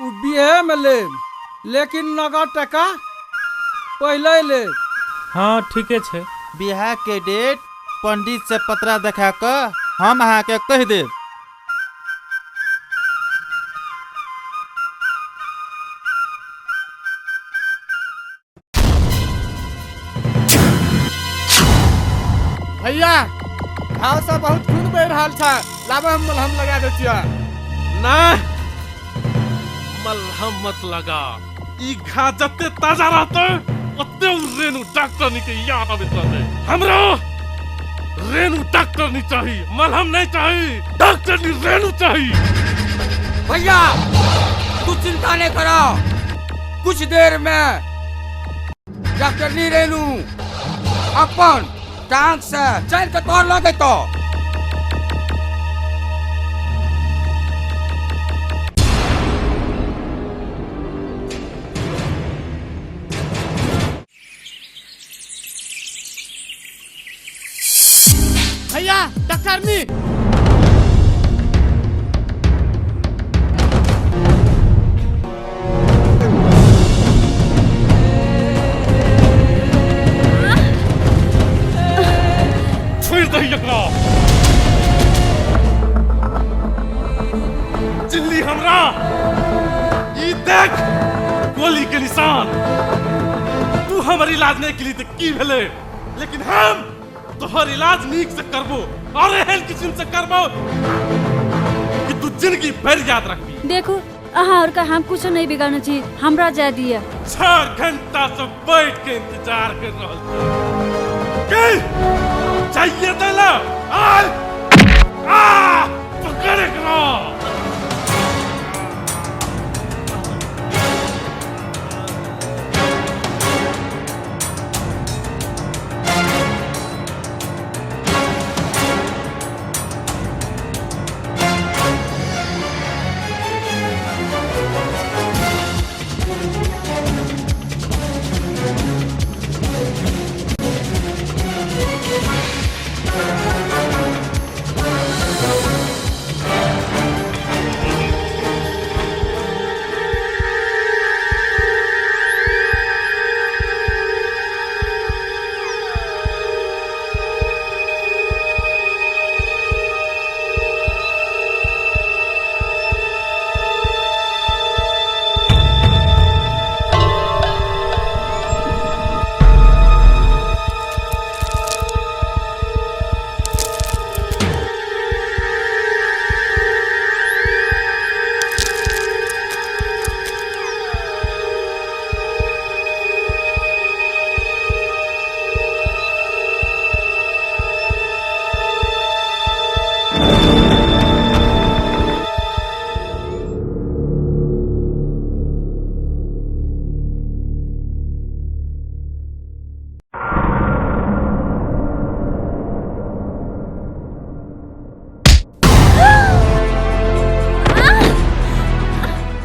ओ बिहे में लेब, लेकिन नगद टका पहिले लेब। हाँ ठीके छै। बियाह के डेट पंडित से पतरा देखा कऽ हम अहाँके कहि देब। भैया, घाव से बहुत खून बहि रहल छै, लाबऽ हम मलहम लगा दै छियै। ना, मलहम मत लगा, ई घा जते ताजा रहतै ओते उ रेणु डॉक्टरनी के याद आबैत रहतै। हमरा रेणु डॉक्टरनी चाही, मलहम नहीं चाही, डॉक्टरनी रेणु चाही। भैया तू चिंता नहीं करो, कुछ देर में डॉक्टरनी रेणु अपन टांग से चल के तोड़ लगे तो। भैया डॉक्टरनी। छोड़ि दही एकरा, चिल्ली हमरा, ई देख गोली के निशान। तू हमर इलाज नहीं केली तऽ की भेलै, लेकिन हम तोहर इलाज नीक से करबो और एहन किस्म से करबो कि तू जिंदगी भरि याद रखबी। देखू अहाँ और का हम कुछ नहीं बिगाड़ने छी, हमरा जाय दिया। 6 घंटा से बैठ के इंतजार कर रहल छी, के चाहिए देला आय आ पकड़ एकरा।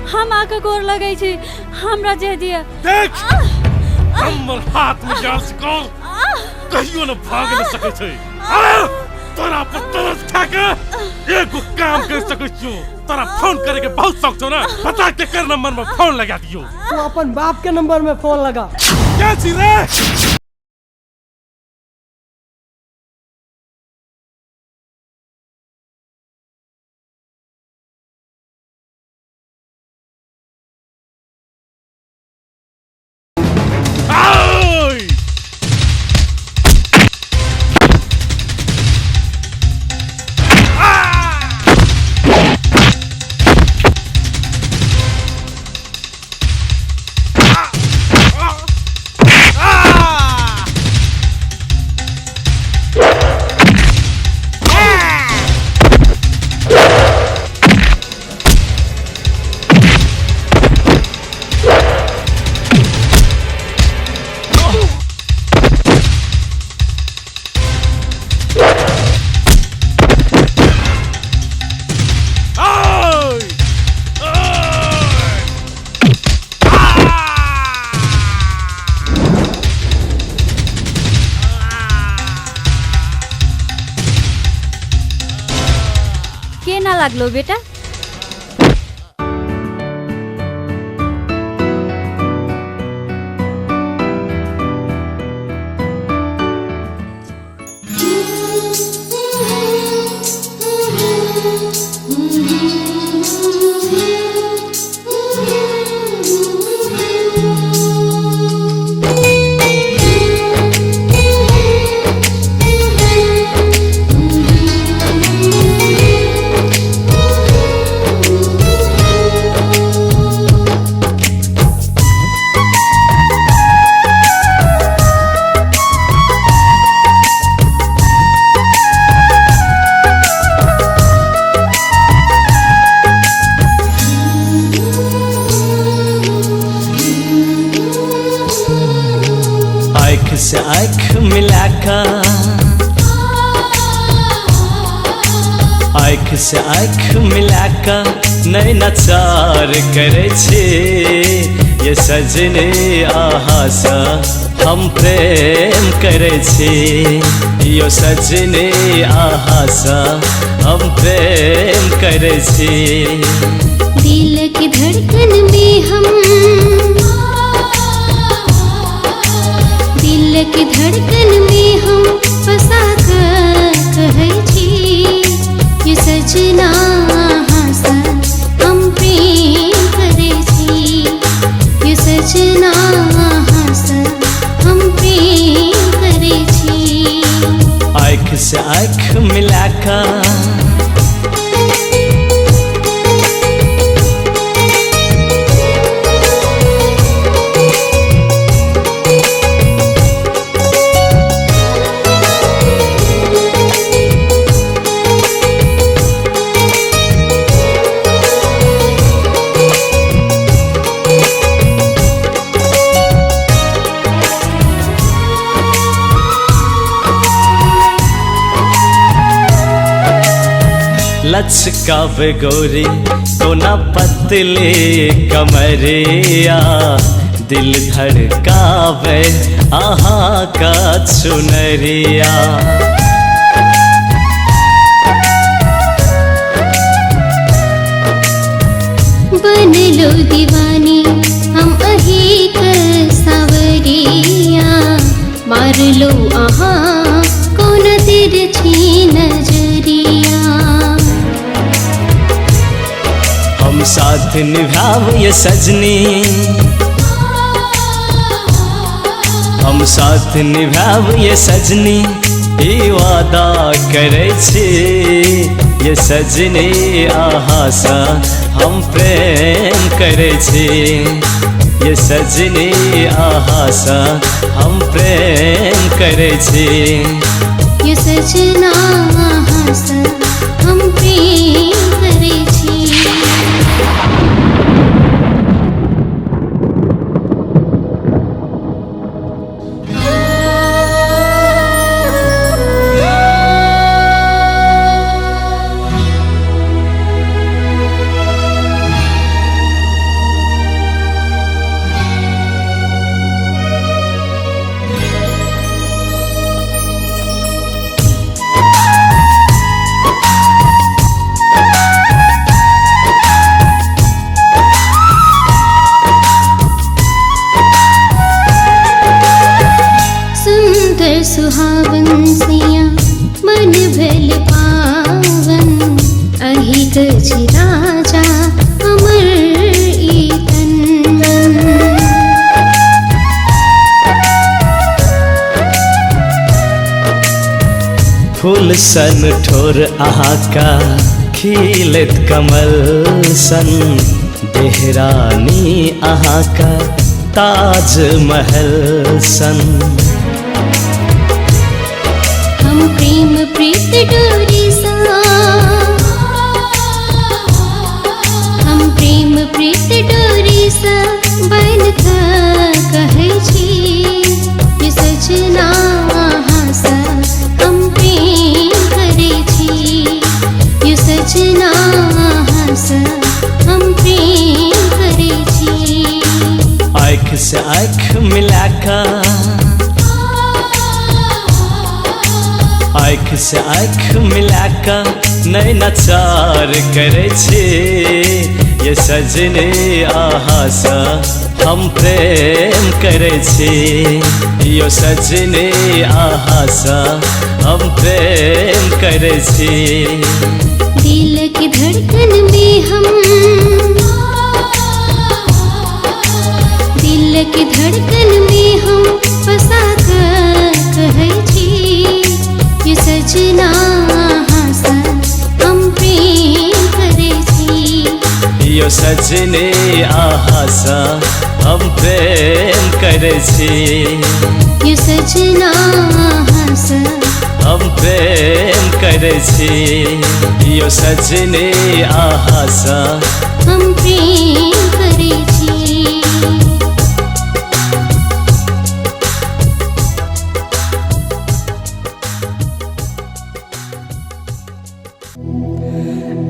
हम आके गोर लगै छी, हमरा जे दिया। देख हमर हाथ में जाल सिकौर कहियो न भाग न सकै छै। अरे तोरा पर तरस खा के एगो काम कर सकै छियो, तोरा फोन करे के बहुत शौक छौ ना, बता के कर नंबर में फोन लगा दियो। तू अपन बाप के नंबर में फोन लगा। क्या छी रे? लागलो बेटा। आँख से आँख मिला का, आँख से आँख मिला का नैना चार करे छे, ये सजने आहा सा हम प्रेम करे छे, यो सजने आहा सा हम प्रेम करे छे। दिल की धड़कन में हम, दिल की धड़कन में हम फंसा कर कहै छी, ये सजना सा हम प्रेम करै छी, ये सजना सा हम प्रेम करै छी। आँख से आँख मिला का। लचकावे गोरी कोना पतले कमरिया, दिल धड़कावे आहा का चुनरिया। बनलो दीवानी हम अही के सावरिया, मारलो आहा कोना तिरछी नजरिया। हम साथ निभाव ये सजनी, हम साथ निभाव ये सजनी, ई वादा करे छी, ये सजनी आहा सा हम प्रेम करे छी, ये सजनी आहा सा हम प्रेम करे छी। ये सजना आहा सा हम प्रेम करे छी। सुंदर सुहावन सिया मन भेल पावन, अहि गज राजा अमर ई तन। फूल सन ठोर आहा का खिलत कमल सन, देहरानी आहा का ताज महल सन। हम प्रेम प्रीत डोरी सा, हम प्रेम प्रीत डोरी सा बन कहै छी, ये सजना सा हम प्रेम करै छी, ये सजना सा हम प्रेम करै छी। आँख से आँख मिला का, आँखि से आँखि मिला कऽ नैना चार करै छी। ये सजने अहाँसँ हम प्रेम करै छी। यो सजने अहाँसँ हम प्रेम करै छी। दिल की धड़कन में हम, दिल की धड़कन में हम फंसा कर कहै छी, ये सजना अहाँसँ हम प्रेम करै छी। यो सजने अहाँसँ हम प्रेम करै छी। यो सजना अहाँसँ हम प्रेम करै छी। यो सजने अहाँसँ हम प्रेम करै छी।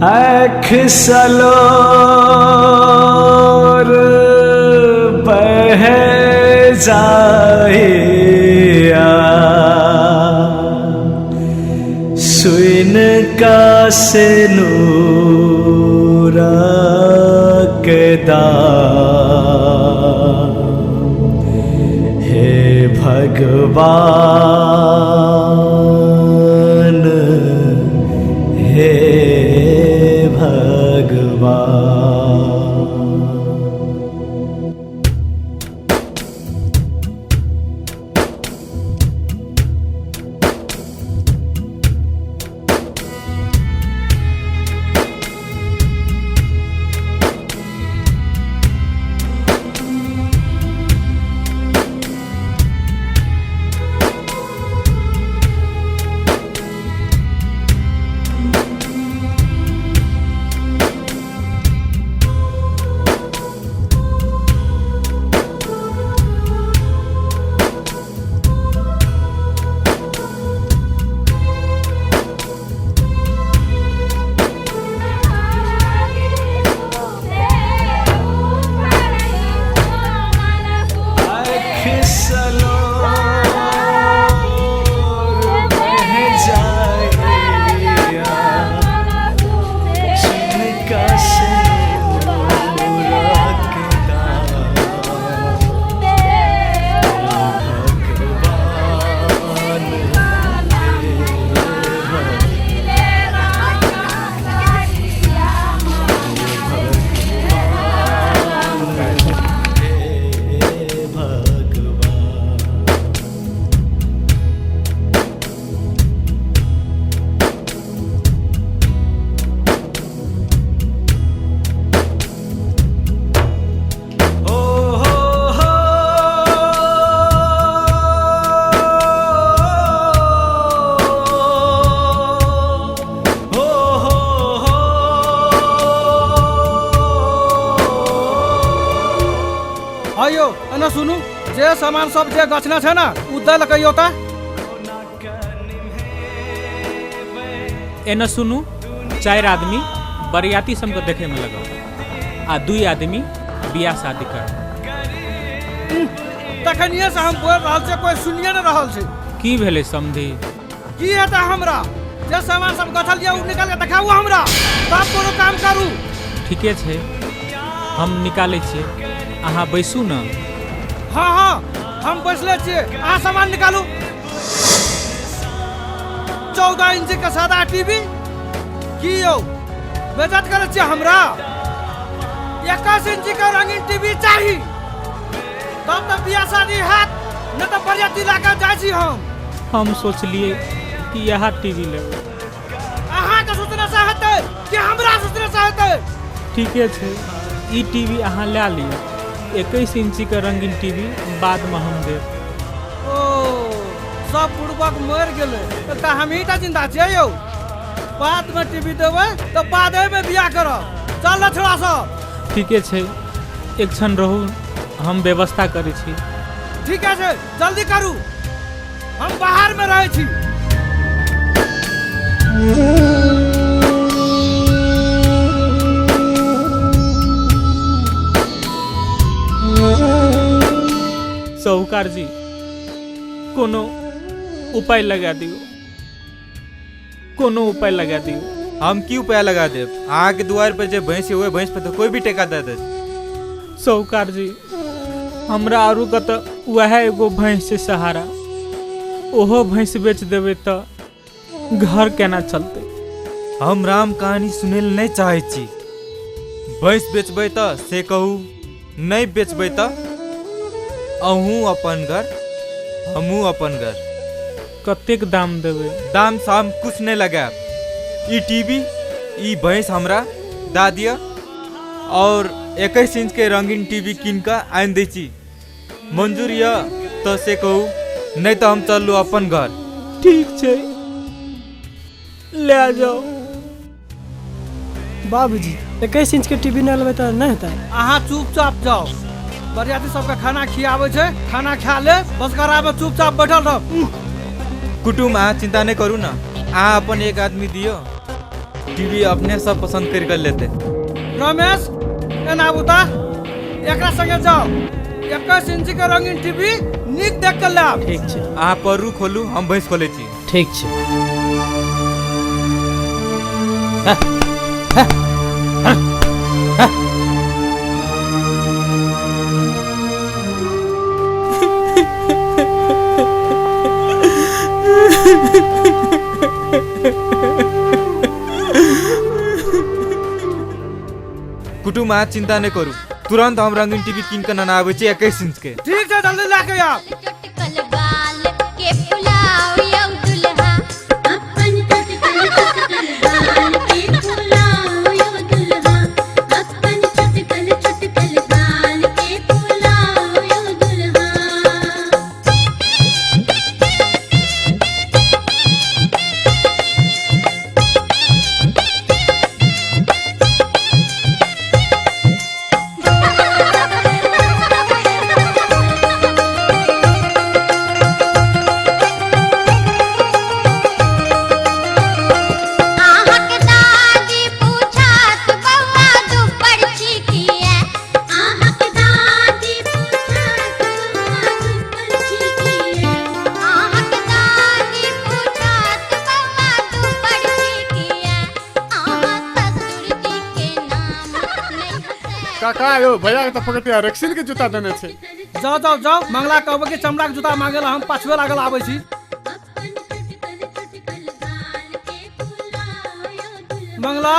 आँख सलोर बह जाइया, सुन का से नूरा के दान। हे भगवान, हे भगवान। आयो एना सुनू, जे सामान सब जे गछना छै ना उ दै लऽ कहियो त। एना सुनू, 4 आदमी बरियाती सबके देखे में लगल आ 2 आदमी बियाह शादी कर। तखनिए से हम बोल रहल छियै, कोई सुनिए न रहल छै। की भेलै समधी? की हेतै हमरा, जे सामान सब गछल ये उ निकाल के देखाउ हमरा, तब कोनो काम करू। ठीके छै, हम निकालै छियै, अहाँ बैसू न। हाँ हाँ हम बैसले छियै, अहाँ सामान निकालू। 14 इंच के सादा टीवी की यौ बेइज्जत करै छियै हमरा? 21 इंच के रंगीन टीवी चाही तब तऽ बियाह शादी हैत, नहि तऽ बरियाती लए कऽ जाइ छी हम। हम सोचलियै कि इएह टीवी लेबै। अहाँके सोचने से हेतै कि हमरा सोचने से हेतै? ठीके छै, ई टीवी अहाँ लए लिअ, 21 इंची के रंगीन टीवी बाद में हम देब। ओ सब बुड़बक मरि गेलै, एकटा हमही टा जिंदा छियै यौ। बाद में टीवी देबै तऽ बादे में बियाह करब। चल ने छोड़ा सब। ठीके छै, एक क्षण रहू, हम व्यवस्था करै छी। ठीके छै, जल्दी करू, हम बाहर में रहै छी। साहूकार जी, कोनो उपाय लगा दियौ। कोनो उपाय लगा दियौ। हम की उपाय लगा देब? अहाँके दुआरि पर जे भैंस है ओहि भैंस पर तऽ कोई भी टेका दे देत। साहूकार जी, हमरा आरू के तऽ वएह एगो भैंस छै सहारा, ओहो भैंस बेच देबै तऽ घर केना चलतै? हम राम कहानी सुनै लए नहि चाहै छी। भैंस बेचबै तऽ से कहू, नहि बेचबै तऽ अहूँ अपन घर हमहूँ अपन घर। कतेक दाम देबै? दाम साम कुछ नहि लगायब। ई टीवी ई भैंस हमरा दऽ दिअ और 21 इंच के रंगीन टीवी कीन कऽ आनि दै छी। मंजूर यऽ तऽ से कहू, नहि तऽ हम चललू अपन घर। ठीक छै, ले जाओ। बाबूजी 21 इंच के टीवी नहि लेबै तऽ नहि हेतै? अहाँ चुपचाप जाओ, बरियाती सबके खाना खियाबै छै, खाना खा ले, बस में चुपचाप बैठल रह। कुटुम अहाँ चिंता नहि करू ने, अहाँ अपन एक आदमी दियौ, टीवी अपने सब पसंद करि कऽ लेतै। रमेश एना आबू तऽ, एकरा संगे जाओ, 21 इंच के रंगीन टीवी नीक देख के लाब। ठीक छै। अहाँ परू खोलू, हम भैंस खोलै छी। ठीक छै। कुटुम अहाँ चिंता नहि करू, तुरंत हम रंगीन टीवी कीन कऽ नेने आबै छी 21 इंच के। ठीक छै, जल्दी लए के आब। काका यो भैया के तऽ पकड़िया रेक्सिन के जूता देने छै। जाओ जाओ जाओ, मंगला कहबै कि चमड़ा के जूता मांगे ला, हम पाछुए लागल आबै छी। मंगला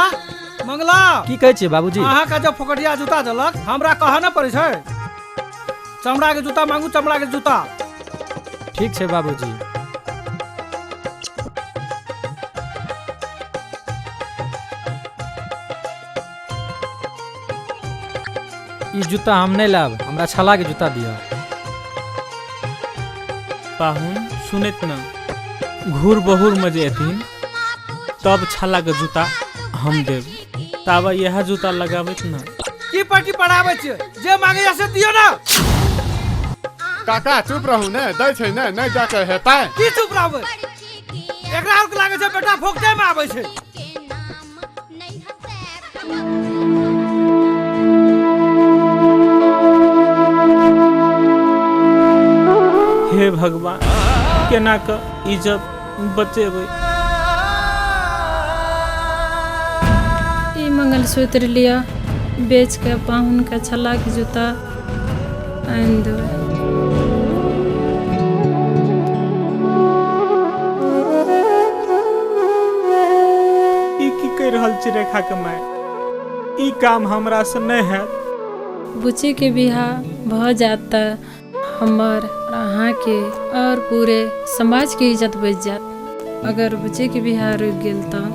मंगला, की कहै छियै बाबूजी? अहाँ के जब फोकटिया जूता देलक हमरा कहऽ न पड़ै छै, चमड़ा के जूता मांगू, चमड़ा के जूता। ठीक छै बाबूजी। ई जूता हम नहि लायब, हमरा छाला के जूता दिअ। पाहुन सुनैत न, घूर बहुर में जे एथिन तब छाला के जूता हम देब, ताबा इएह जूता लगाबैत न। की पार्टी पढ़ाबै छियै, जे मांगैया से दियौ ना। काका चुप रहू ने, दै छै ने, नहि जाके हेतै। की चुप रहबै? एकरा आर के लागै छै बेटा फोकटे में आबै छै। हे भगवान, केना कऽ इज्जत बचेबै? ई मंगलसूत्र लिअ, बेच के पाहुन के छल्ला के जूता आनि देबै। ई की कहि रहल छी रेखा के माय? ई काम हमरा से नहि हैत। बुच्ची के बियाह भऽ जायत तऽ हमर अहाँके और पूरे समाज के इज्जत बचि जायत। अगर बुच्ची के बियाह रुकि गेल तऽ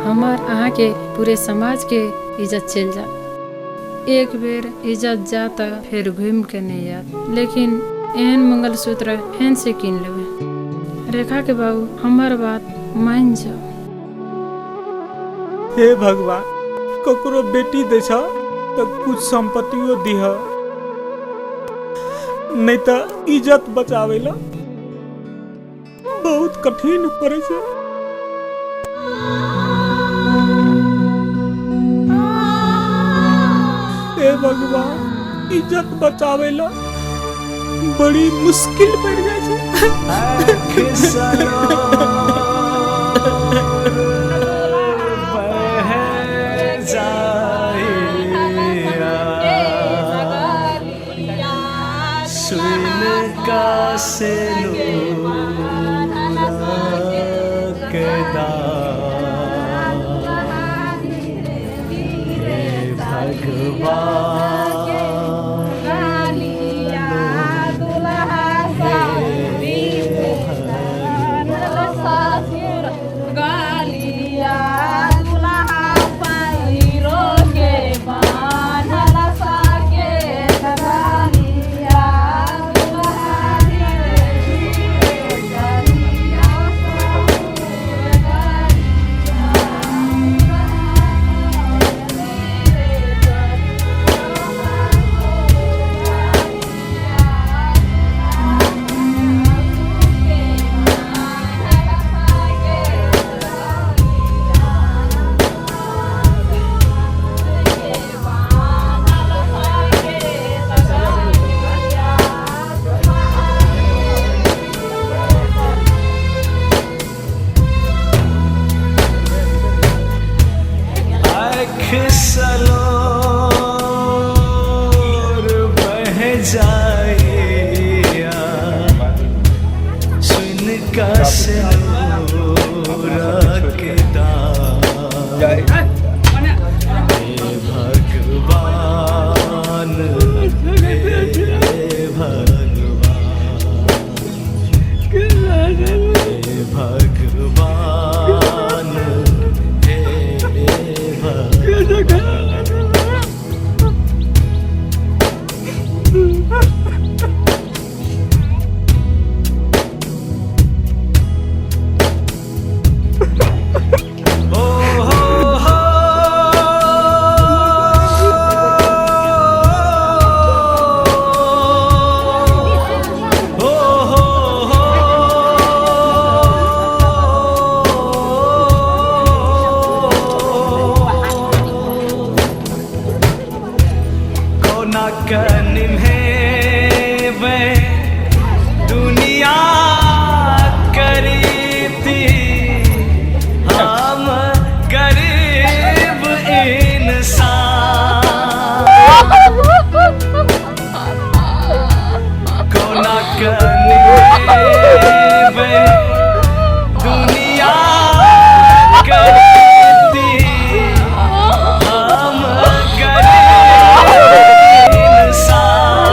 हमर अहाँके पूरे समाज के इज्जत चलि जायत। एक बेर इज्जत जायत तऽ फेर घूमि के नहि आयत, लेकिन एहन मंगलसूत्र फेन से कीन लेबै। रेखा के बाबू हमर बात मान जाओ। हे भगवान, ककरो बेटी दै छ तऽ कुछ संपत्तियो दिह, नहीं तऽ इज्जत बचावे ला बहुत कठिन पड़े छै। हे भगवान, इज्जत बचावे ला बड़ी मुश्किल पड़ जाए छै। बह जाइया सुन का से भगवान सलोर बह जाइया सुन का के दान हे भगवान, हे भगवान, हे भगवान, हे भगवान। ओ हो हो हो हो हो कोना कनिम्हेबै दुनिया करीती हम गरीब इंसान कोना कनिम्हेबै दुनिया करीती हम गरीब इंसान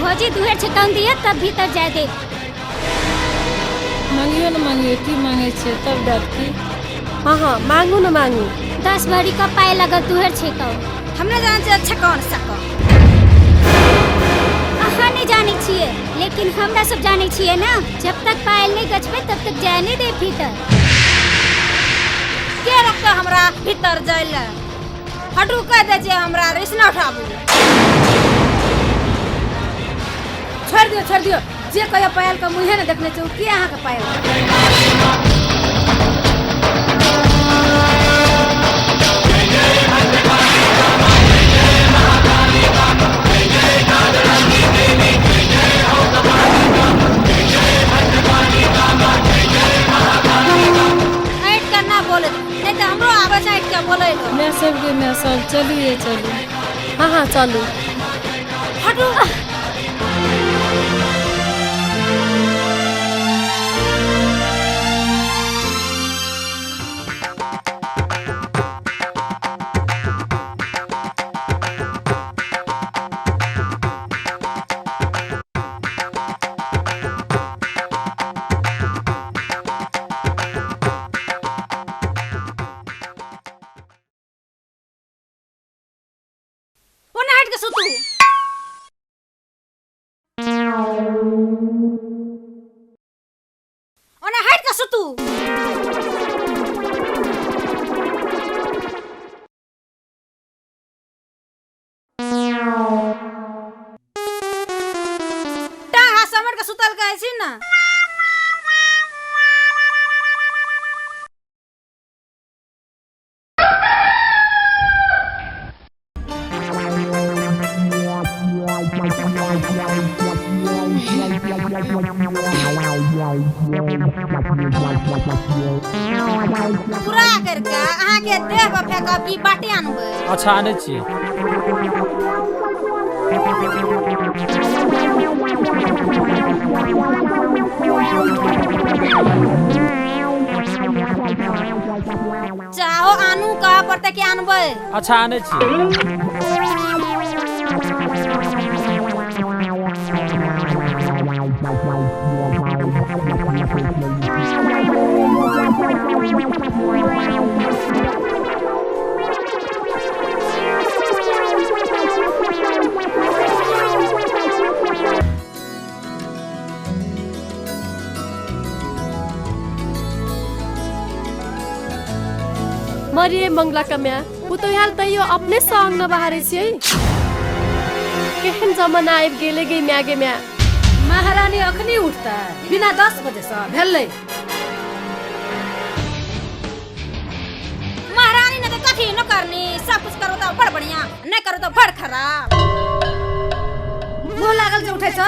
भौजी दुहर छकाउन दिए तब भीतर जाय दे। मांगियो न मांगियो, की मांगे छे तब डर की। हाँ हाँ मांगू न मांगू। 10 भरी का पाए लगत दुहर छेकाउ। हमरा जान छै छकाउन सको। अहाँ नहीं जाने छिए, लेकिन हमरा सब जाने छिए ना। जब तक पायल नहीं गछबे तब तक जाय नहीं दे भीतर। के रोकते हमरा भीतर जाय ले? हटू कह दे जे हमरा रिसना उठाबू। छोड़ दियो छोड़ दियो, जे कहियो पायल के मुँहे ने देखने छौ, के अहाँ के पायल? ऐठ के ना बोले, नहीं तो हमरो आबै छै ऐठ के बोले। मैं सब के मैं सब चलू ये चलू। हाँ हाँ चलू। हटू। ओना हट के सुतू। टांग हाथ समट के सुतल कहै छी ना। पूरा करके अहाँ के देह पर फेंकब की बाटे आनबै? अच्छा आनै छियै। चाहो आनू कह पड़तै कि आनबै? अच्छा आनै छियै। मरिए मंगला कम्या पुतोहाल तैयो अपने संग न बहारे छियै। केहन जमाना आबि गेलै गे म्या गे म्या। महारानी अखनी उठतै बिना 10 बजे से भेलै। महारानी ने तो कथी न करनी, सब कुछ करो तो बड़ बढ़िया, नहीं करो तो बड़ खराब। मुँह लागल जे उठै छ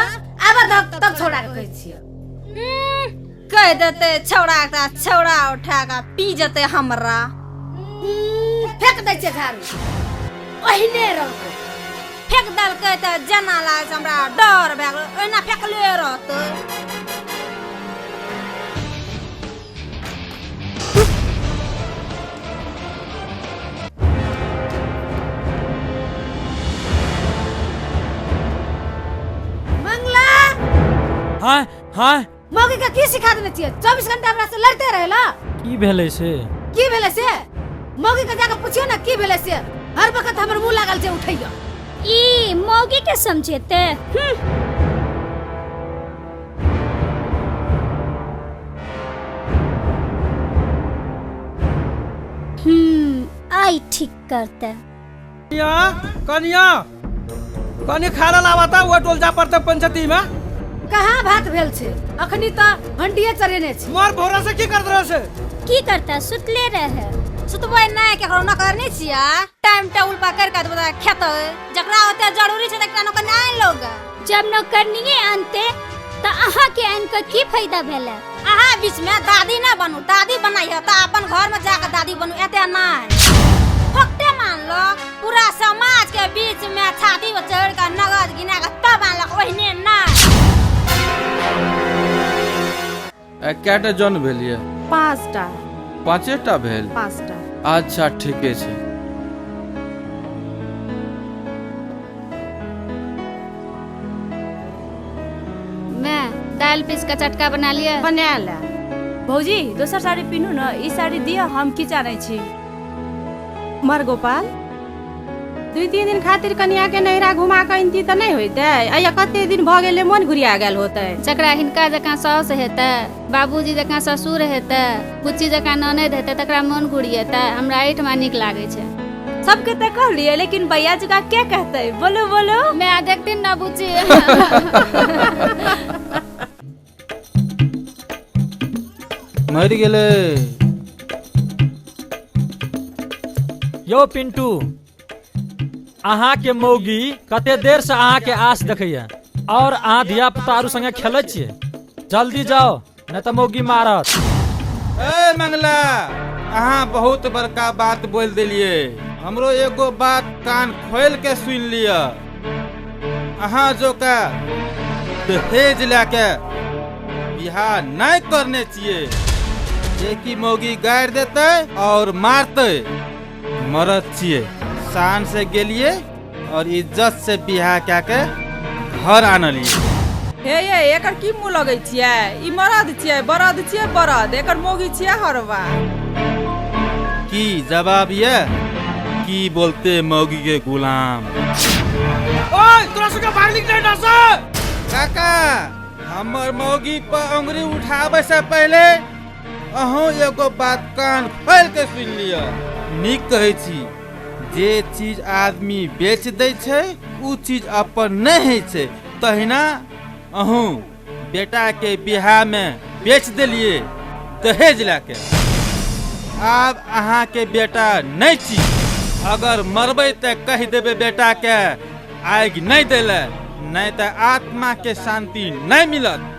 आब तब छोड़ा के कहै छियै। कह देते छौड़ा के, छौड़ा उठा के पी जते हमरा। फेंक दै छियै झाड़ू ओहिने रहतै। फेंक देलकै तऽ जेना लागै छै हमरा डर भए गेलै, ओहिना फेकले रहतै। मंगला। हाँ हाँ मौगी के की सिखा देने छियै? 24 घंटा हमरा से लड़ते रहेला। की भेलै से? की भेलै से? मौगी के जाके पूछियो ना की भेलै से। हर वक्त हमर मुँह लागल छै उठैया। ई मौगी के समझेते। आई ठीक करते। कनिया कनी खाना लावाता वो टोल जा पड़ता पंचायती में। कहाँ भात भेल छै? अखनी तऽ हंडिये चढ़ेने छी। मार भोरा से की करत रहे से? की करता, सुतले रहे। सुतबै नहि, केकरो नौकर नहि छियै। टाइम टेबुल पकड़ के देबै खेतै। जकरा ओते जरूरी छै तकरा नौकर आनि लोग। जब नौकरनिये आनते तऽ अहाँ के आनि कऽ की फायदा भेलै? अहाँ बीच में दादी ना बनू, दादी बनाइए तऽ अपन घर में जाके दादी बनू, एते नहि। फोकटे मानलक पूरा समाज के बीच में छाती पर चढ़ के नगद गिना के तब आनलक, ओहिने नहि। कएटा जन भेल ये? 5टा। 5टा भेल? 5टा। अच्छा ठीके छै। मैं दाल पीस के चटका बना लिया। बना ले। भौजी दोसर साड़ी पिन्हू न, ई साड़ी दिअ, हम की जानै छी। मर गोपाल, 2-3 दिन खातिर कनिया के नैहरा घुमा के अनती तऽ नहि होइतै? आया कते दिन भऽ गेलै, मन घुरिया गेल होतै। जकरा हिनका जकाँ साउस हेतै, बाबूजी जकाँ ससुर हेतै, बुच्ची जकाँ ननैद हेतै, तकरा मन घुरिएतै। हमरा एहिठमा नीक लागै छै। सबके तऽ कहलियै, लेकिन भैया जकाँ के कहतै? बोलो बोलो। मैं देखथिन न बुच्ची। मरि गेलै। यौ पिंटू, अहाँके मौगी कते देर से अहाँके आस देखैया और अहाँ धिया पुता आरू संगे खेलै छियै। जल्दी जाओ, नहीं तऽ मौगी मारत। ए मंगला, अहाँ बहुत बड़का बात बोल देलियै। हमरो एगो बात कान खोल के सुन लिअ। अहाँ जो का दहेज लए के बियाह नहीं करने छियै, जे कि मौगी गारि देतै और मारतै। मरद छियै, शान से गेलिए और इज्जत से बियाह कए के घर आनलिए। हे ये एकर की मुँह लगै छियै? ई मरद छियै, बरद छियै, बरद। एकर मौगी छियै हरवा। की जवाब ये? की बोलते मौगी के गुलाम? ओए तोरा सबके भागलिक नहीं डर से। काका, हमर मौगी पर उंगली उठाबै से पहले अहूँ एगो बात कान खोल के सुन लिअ। नीक कहै छी, जे चीज आदमी बेच दै छै उ चीज अपन नहि होइ छै। तहिना अहूँ बेटा के बियाह में बेच देलिए दहेज लए के। आब अहाँ के बेटा नहीं छी। अगर मरबै तऽ कहि देबै बेटा के आगि नहीं देले, नहीं तऽ आत्मा के शांति नहीं मिलत।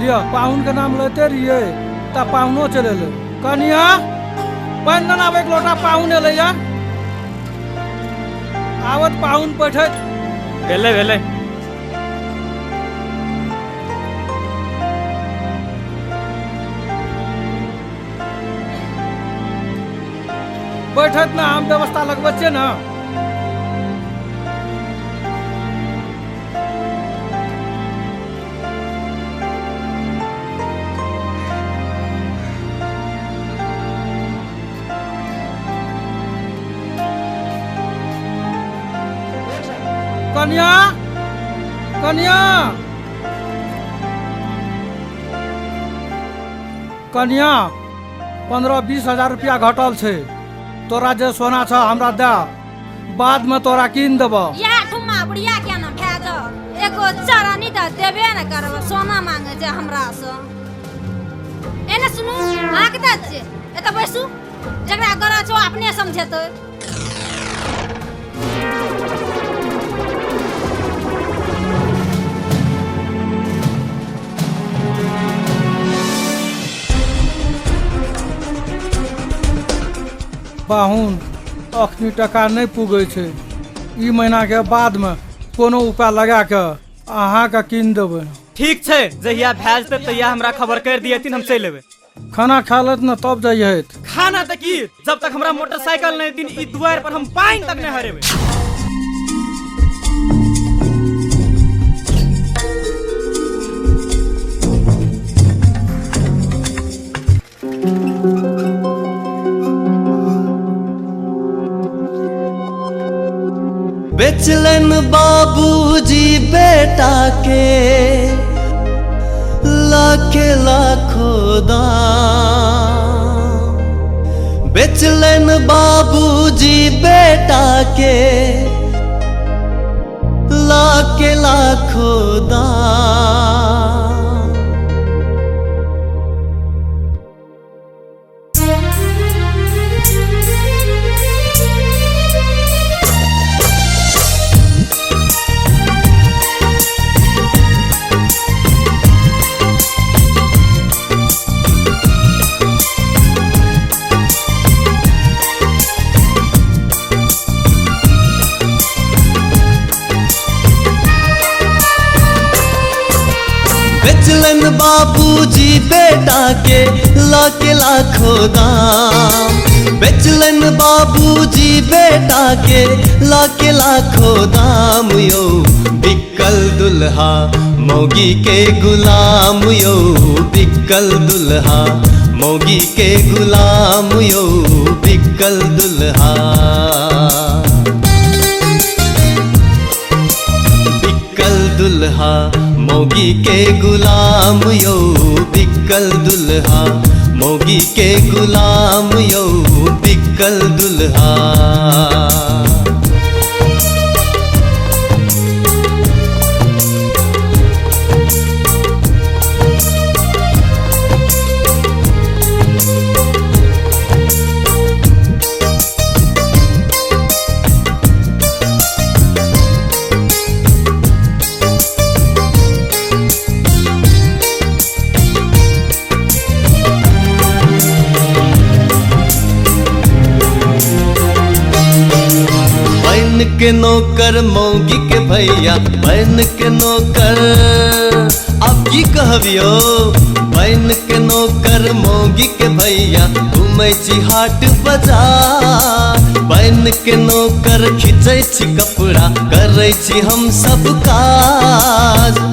लिअ, पाहुन के नाम लेते रहिए तऽ पाहुनो चलि एलै। कनिया पानि देना, एक लोटा पाहुन एलैया। आवत पाहुन बैठत। भेलै भेलै। बैठत ना, हम व्यवस्था लगबै छियै ना। कनिया, कनिया, कनिया, 15-20 हजार रुपया घटल छै। तोरा जे सोना छ हमरा दे, बाद में तोरा कीन देबो। या ठुमा बुढ़िया के ना भेजो, एगो चरनी तऽ देबे न करब, सोना मांगे छै हमरा से। एने सुनू, अहाँ कतऽ छियै? एतऽ बैसू, जकरा गरज छौ अपने समझेतै। पाहुन, अखनी टका नहि पुगै छै। ई महीना के बाद में कोनो उपाय लगा के अहाँके कीन देबै। ठीक छै, जहिया भए जेतै तहिया हमरा खबर कर दियथिन, हम चलि एबै। खाना खा लेत ने तब जइहेत। खाना तऽ की, जब तक हमरा मोटरसाइकिल नहि दिन ई दुआरि पर हम पानि तक नहि हरेबै। बेचलन बाबूजी बेटा के लाखे लाखों दाम। बेचलन बाबूजी बेटा के लाख लाखों दाम। बेचलन बाबूजी बेटा के लाख लाखों दाम। बेचलन बाबूजी बेटा के लाख लाखों दाम यो बिकल दुल्हा मौगी के गुलाम यो बिकल दुल्हा मौगी के गुलाम यो बिकल दुल्हा। बिकल दुल्हा मौगी के गुलाम यो बिकल दुल्हा मौगी के गुलाम यो बिकल दुल्हा। बैन के नौकर मौगी के भैया बैन के नौकर अब की कहबियो। बैन के नौकर मौगी के भैया घूमै छी हाट बाजार। बैन के नौकर खींचै छी कपड़ा करै छी हम सब काज।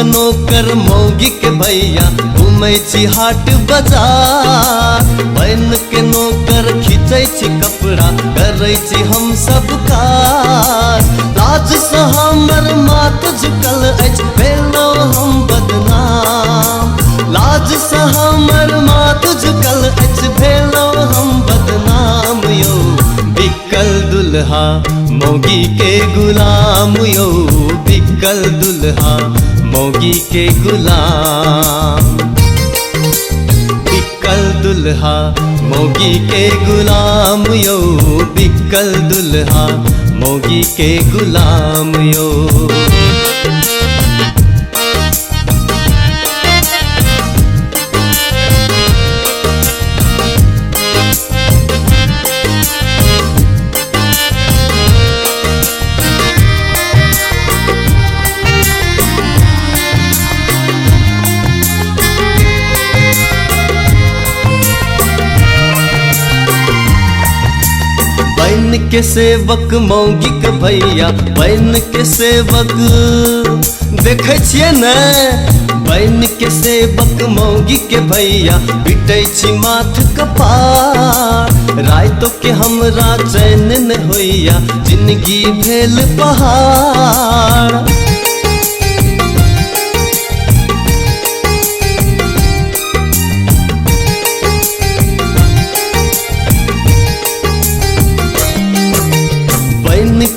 नौकर मौगी के भैया घूमै छी हाट बाजार। बैन के नौकर खींचै छी कपड़ा करै छी हम सब काज। लाज सँ हमर माथ झुकल अछि भेलहुँ हम बदनाम। लाज सँ हमर माथ झुकल अछि भेलहुँ हम बदनाम यो बिकल दुल्हा मौगी के गुलाम यो बिकल दुल्हा मौगी के गुलाम। बिकल दुल्हा मौगी के गुलाम यो बिकल दुल्हा मौगी के गुलाम यो। बैन के सेवक मौगी के भैया बैन के सेवक देखै छियै ने। बैन के सेवक मौगी के भैया पिटै छी माथ कपार। राइतो के हमरा चैन न होइया जिंदगी भेल पहाड़।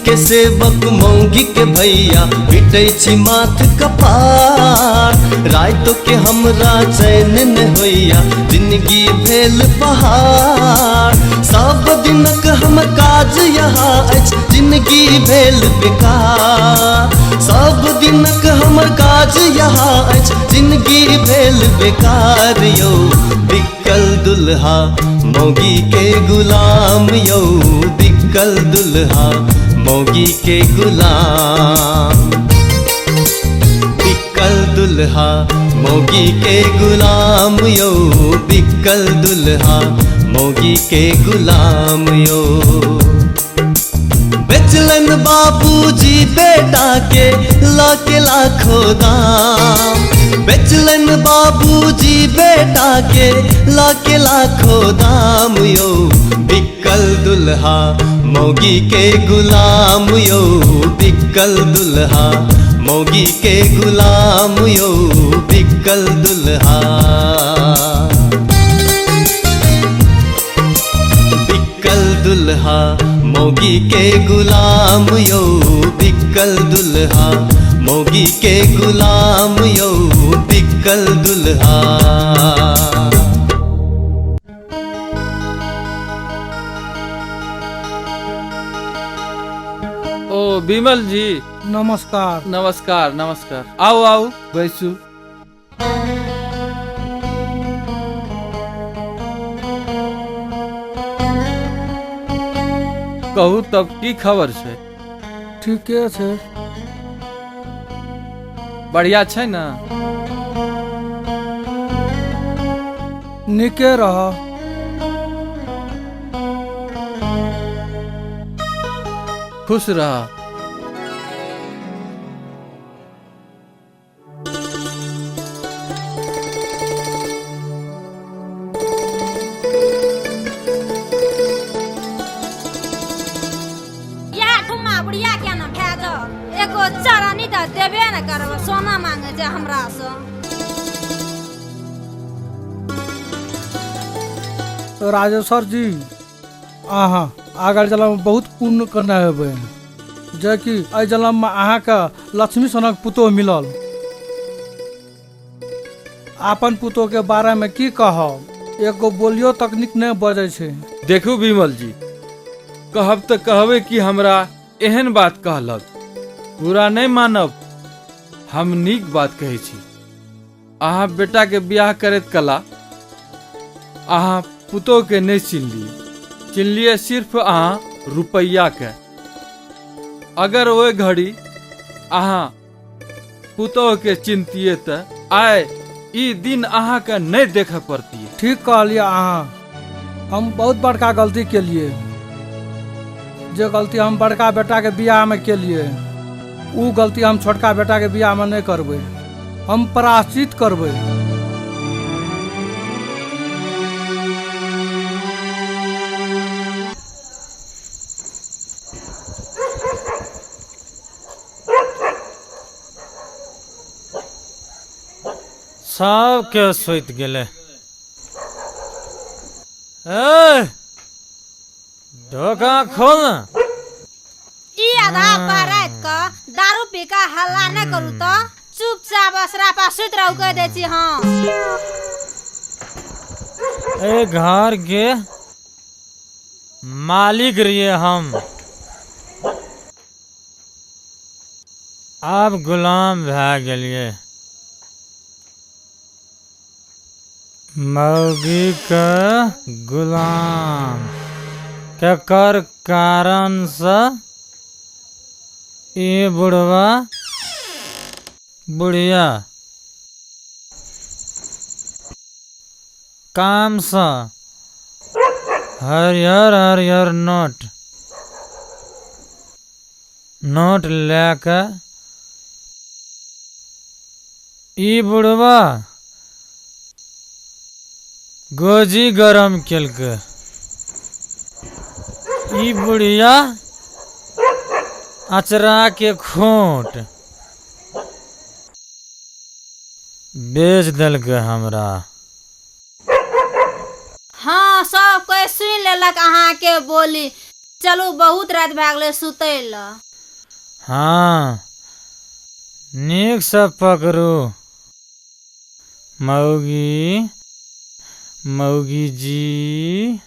के सेवक मौगी के भैया पिटै छी माथ कपार। राइतो के हमरा चैन न होइया जिंदगी भेल पहाड़। सब दिनक हम काज यहाँ अछि जिंदगी भेल बेकार। सब दिनक हमर काज यहाँ अछि जिंदगी भेल बेकार यो बिकल दुल्हा मौगी के गुलाम यो बिकल दुल्हा मौगी के गुलाम। बिकल दुल्हा मौगी के गुलाम यो बिकल दुल्हा मौगी के गुलाम यो। बेचलन बाबूजी बेटा के लाख लाखों दाम। बेचलन बाबूजी बेटा के लाख लाखों दाम यो बिकल दुल्हा मौगी के गुलाम यो बिकल दुल्हा, मौगी के गुलाम यो बिकल दुल्हा। बिकल दुल्हा मौगी के गुलाम यो बिकल दुल्हा, मौगी के गुलाम यो बिकल दुल्हा। ओ विमल जी नमस्कार। नमस्कार नमस्कार, आओ आओ बैसू। कहू तब की खबर छै? ठीके छै। बढ़िया छै ना? नीके रह। खुश रह। सोना मांगे जे हमरा से। राजेश्वर जी अहाँ आगर जलम बहुत पुण्य करना हेबै, जे कि एहि जलम में अहाँके लक्ष्मी सनक पुतोह मिलल। अपन पुतोह के बारे में की कहब, एगो बोलियो तकनीक नहीं बजै छै। देखू विमल जी, कहब तऽ कहबै कि हमरा एहन बात कहलक, बुरा नहीं मानब, हम नीक बात कहै छी। अहाँ बेटा के बियाह करैत कला अहाँ पुतोह के नहीं चिन्हलिए, चिन्हलिए सिर्फ अहाँ रुपैया के। अगर ओहि घड़ी अहाँ पुतोह के चिन्हतिए तऽ आइ ई दिन अहाँ के नहीं देखे पड़तिए। ठीक कहलिए अहाँ, हम बहुत बड़का गलती केलिए। जे गलती हम बड़का बेटा के बियाह में केलिए उ गलती हम छोटका बेटा के बियाह में नहीं करबै, हम प्रायश्चित करबै। सब के सुति गेलै। ए ढोका खोल ना। ई आधा पर रात क दारू पी के हल्ला न करू त चुपचाप असरा पा सुति रहू कह दै छी। हां ए घर के मालिक रहिए हम, आब गुलाम भए गेलिए। मौगी के गुलाम केकर कारण से ई बुढ़वा बुढ़िया काम से हरियर हरियर नोट नोट लेके ई बुढ़वा गोजी गरम केलकै। ई बुढ़िया अचरा के खोट बेच देलकै हमरा। हाँ सब कोई सुन लेलक अहाँ के बोली। चलू बहुत रात भए गेलै सुतै लए। हाँ नीक से पकड़ू मौगी, मौगी जी।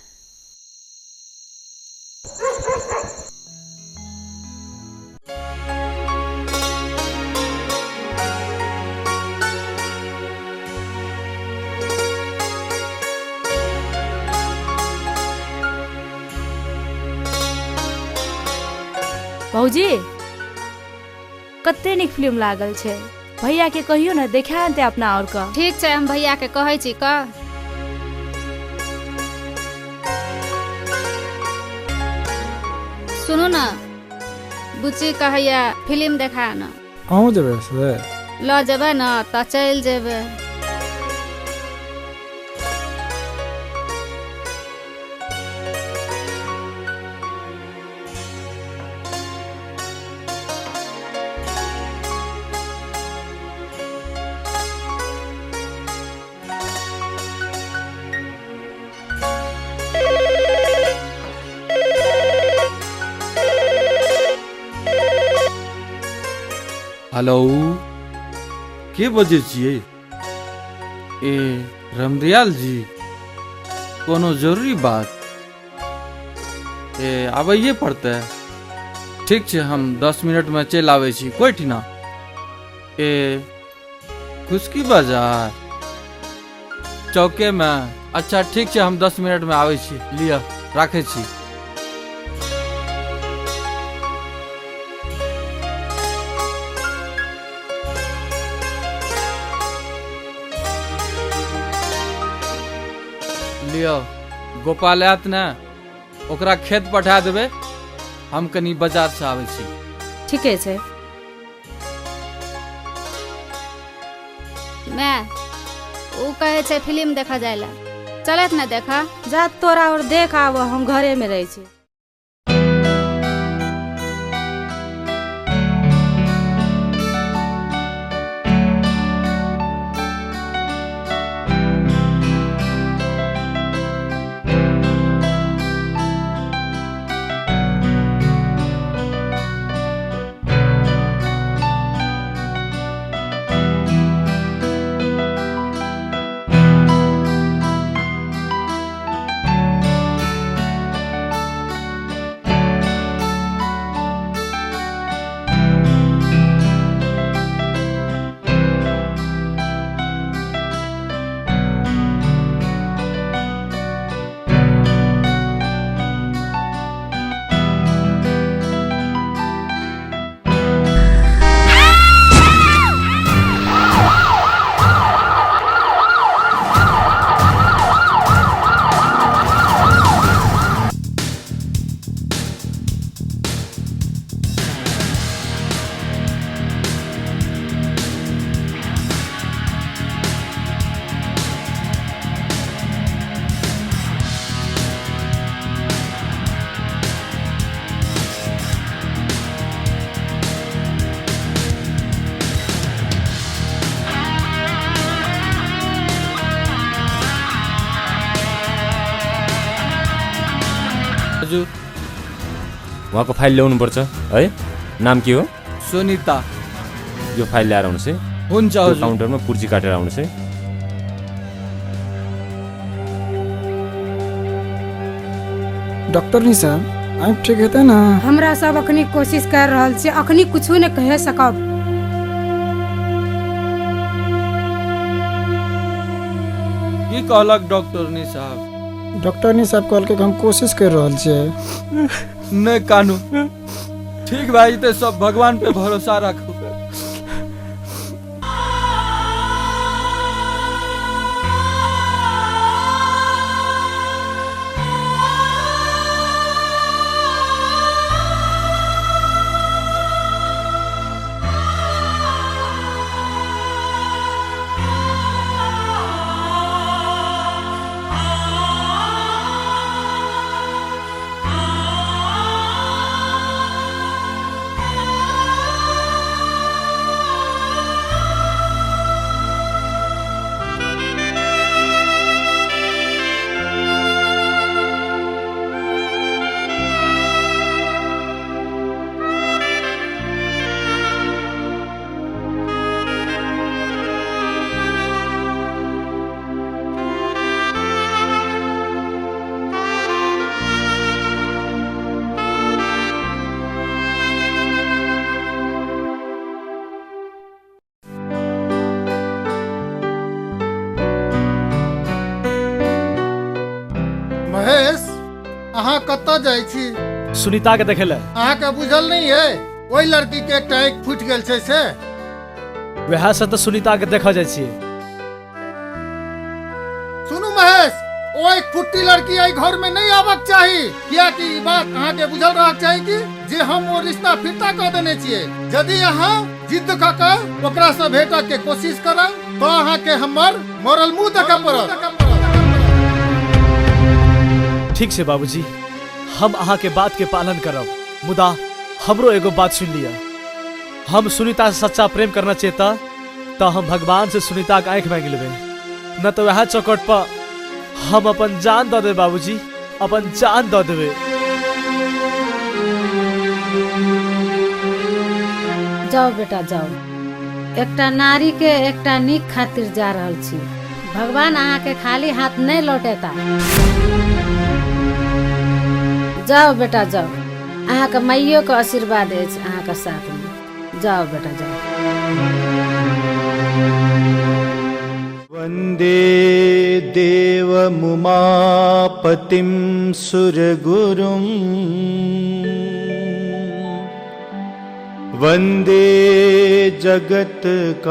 भौजी कते नीक फिल्म लागल छै, भैया के कहियो ने देखा आनते अपना और का। ठीक छै, हम भैया के कहै छी का। सुनू ना बुच्ची कहैया फिल्म देखा न। अहूँ जेबै से? ल जेबै न तऽ चलि जेबै। हेलो, के बजै छियै? ए रामदयाल जी, कोनो जरूरी बात? ए आबैए पड़तै? ठीक छै, हम 10 मिनटमे चलि आबै छी। कोइ ठिना? ए खुशकी बाजार चौकेमे। अच्छा ठीक छै, हम 10 मिनटमे आबै छी। लिअ, राखै छी। लिअ, गोपाल आयत ने, ओकरा खेत पठा देबै। हम कनी बाजार से आबै छी। ठीके छै। माय, ओ कहै छै फिल्म देखऽ जाय लए, चलत ने देखऽ? जा तोरा और देख आब, हम घरे में रहै छी। हजुर, उहाँको फाइल ल्याउनुपर्छ है। नाम के हो? सुनिता। यो फाइल ल्याएर आउनुहोस् है। हुन्छ हजुर। काउन्टरमा पुर्जी काटेर आउनुहोस् है। डॉक्टर नि साहब, आँख ठीक हेतै ने? हमरा सब अखनी कोशिश कर रहल छी, अखनी कुछो ने कह सकब। की कहलक डॉक्टर नि साहब? डॉक्टर नि साहब कहलकै कि हम कोशिश कर रहल छियै। नहीं कानू, ठीक भाई, तो सब भगवान पे भरोसा रखो। अहाँ कतऽ जाइ छी? सुनीता के देखे ले। अहाँ के बुझल नहीं है ओहि लड़की के एकटा आँखि फूटि गेल छै से? वएह से तऽ सुनीता के देखऽ जाइ छियै। सुनू महेश, ओ एक फुट्टी लड़की एहि घर में नहीं आबक चाही, कियाकि ई बात अहाँ के बुझल रहक चाही कि जे हम ओ रिश्ता फिरता कऽ देने छियै। यदि अहाँ जिद्द कऽ के ओकरा से भेटऽ के कोशिश करब तऽ अहाँ के हमर मरल मुँह देखऽ पड़त। ठीक छै बाबूजी, हम अहाँ के बात के पालन करब, मुदा हमरो एगो बात सुन लिअ। हम सुनीता से सच्चा प्रेम करना चेता तो हम भगवान से सुनीता के आँखि मांगि लेबै, न तो वएह चौकट पर हम अपन जान दऽ देबै बाबूजी, अपन जान दऽ देबै। जाओ बेटा जाओ, एकटा नारीके एकटा नीक खातिर जा रहल छी। भगवान अहाँके खाली हाथ नहि लौटेता। जाओ बेटा जाओ, अहाँके माइयोके आशीर्वाद अछि अहाँके साथमे। जाओ बेटा जाओ। वन्दे देवमुमापतिं सुरगुरुं, वन्दे जगत्कारणम्।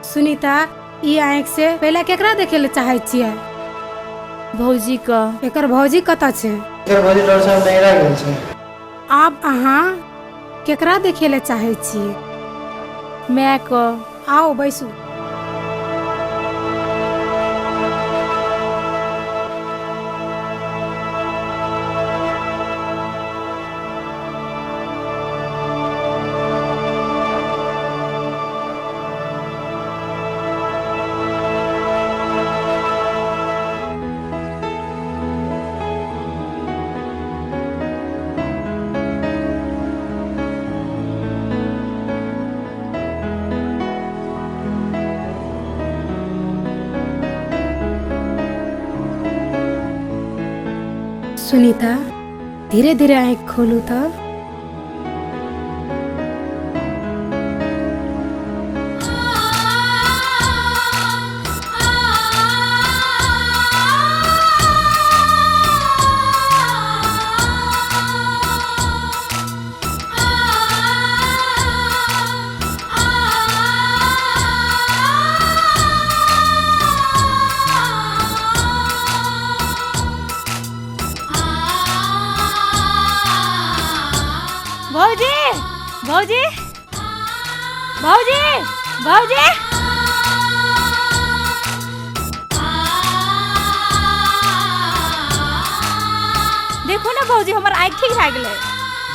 सुनीता, ई आँखि से पहले केकरा देखे ले चाहे छियै? भौजी का। एकर भौजी कतऽ छै? एकर भौजी डॉक्टर साहब नैहरा गेल छै। आब अहाँ केकरा देखे ले चाहे छियै? माय के। आओ बैसू। सुनीता, धीरे धीरे आँख खोलू तो। भौजी, भौजी, भौजी, भौजी। देखो ना भौजी, हमर आँख ठीक भए गेलै।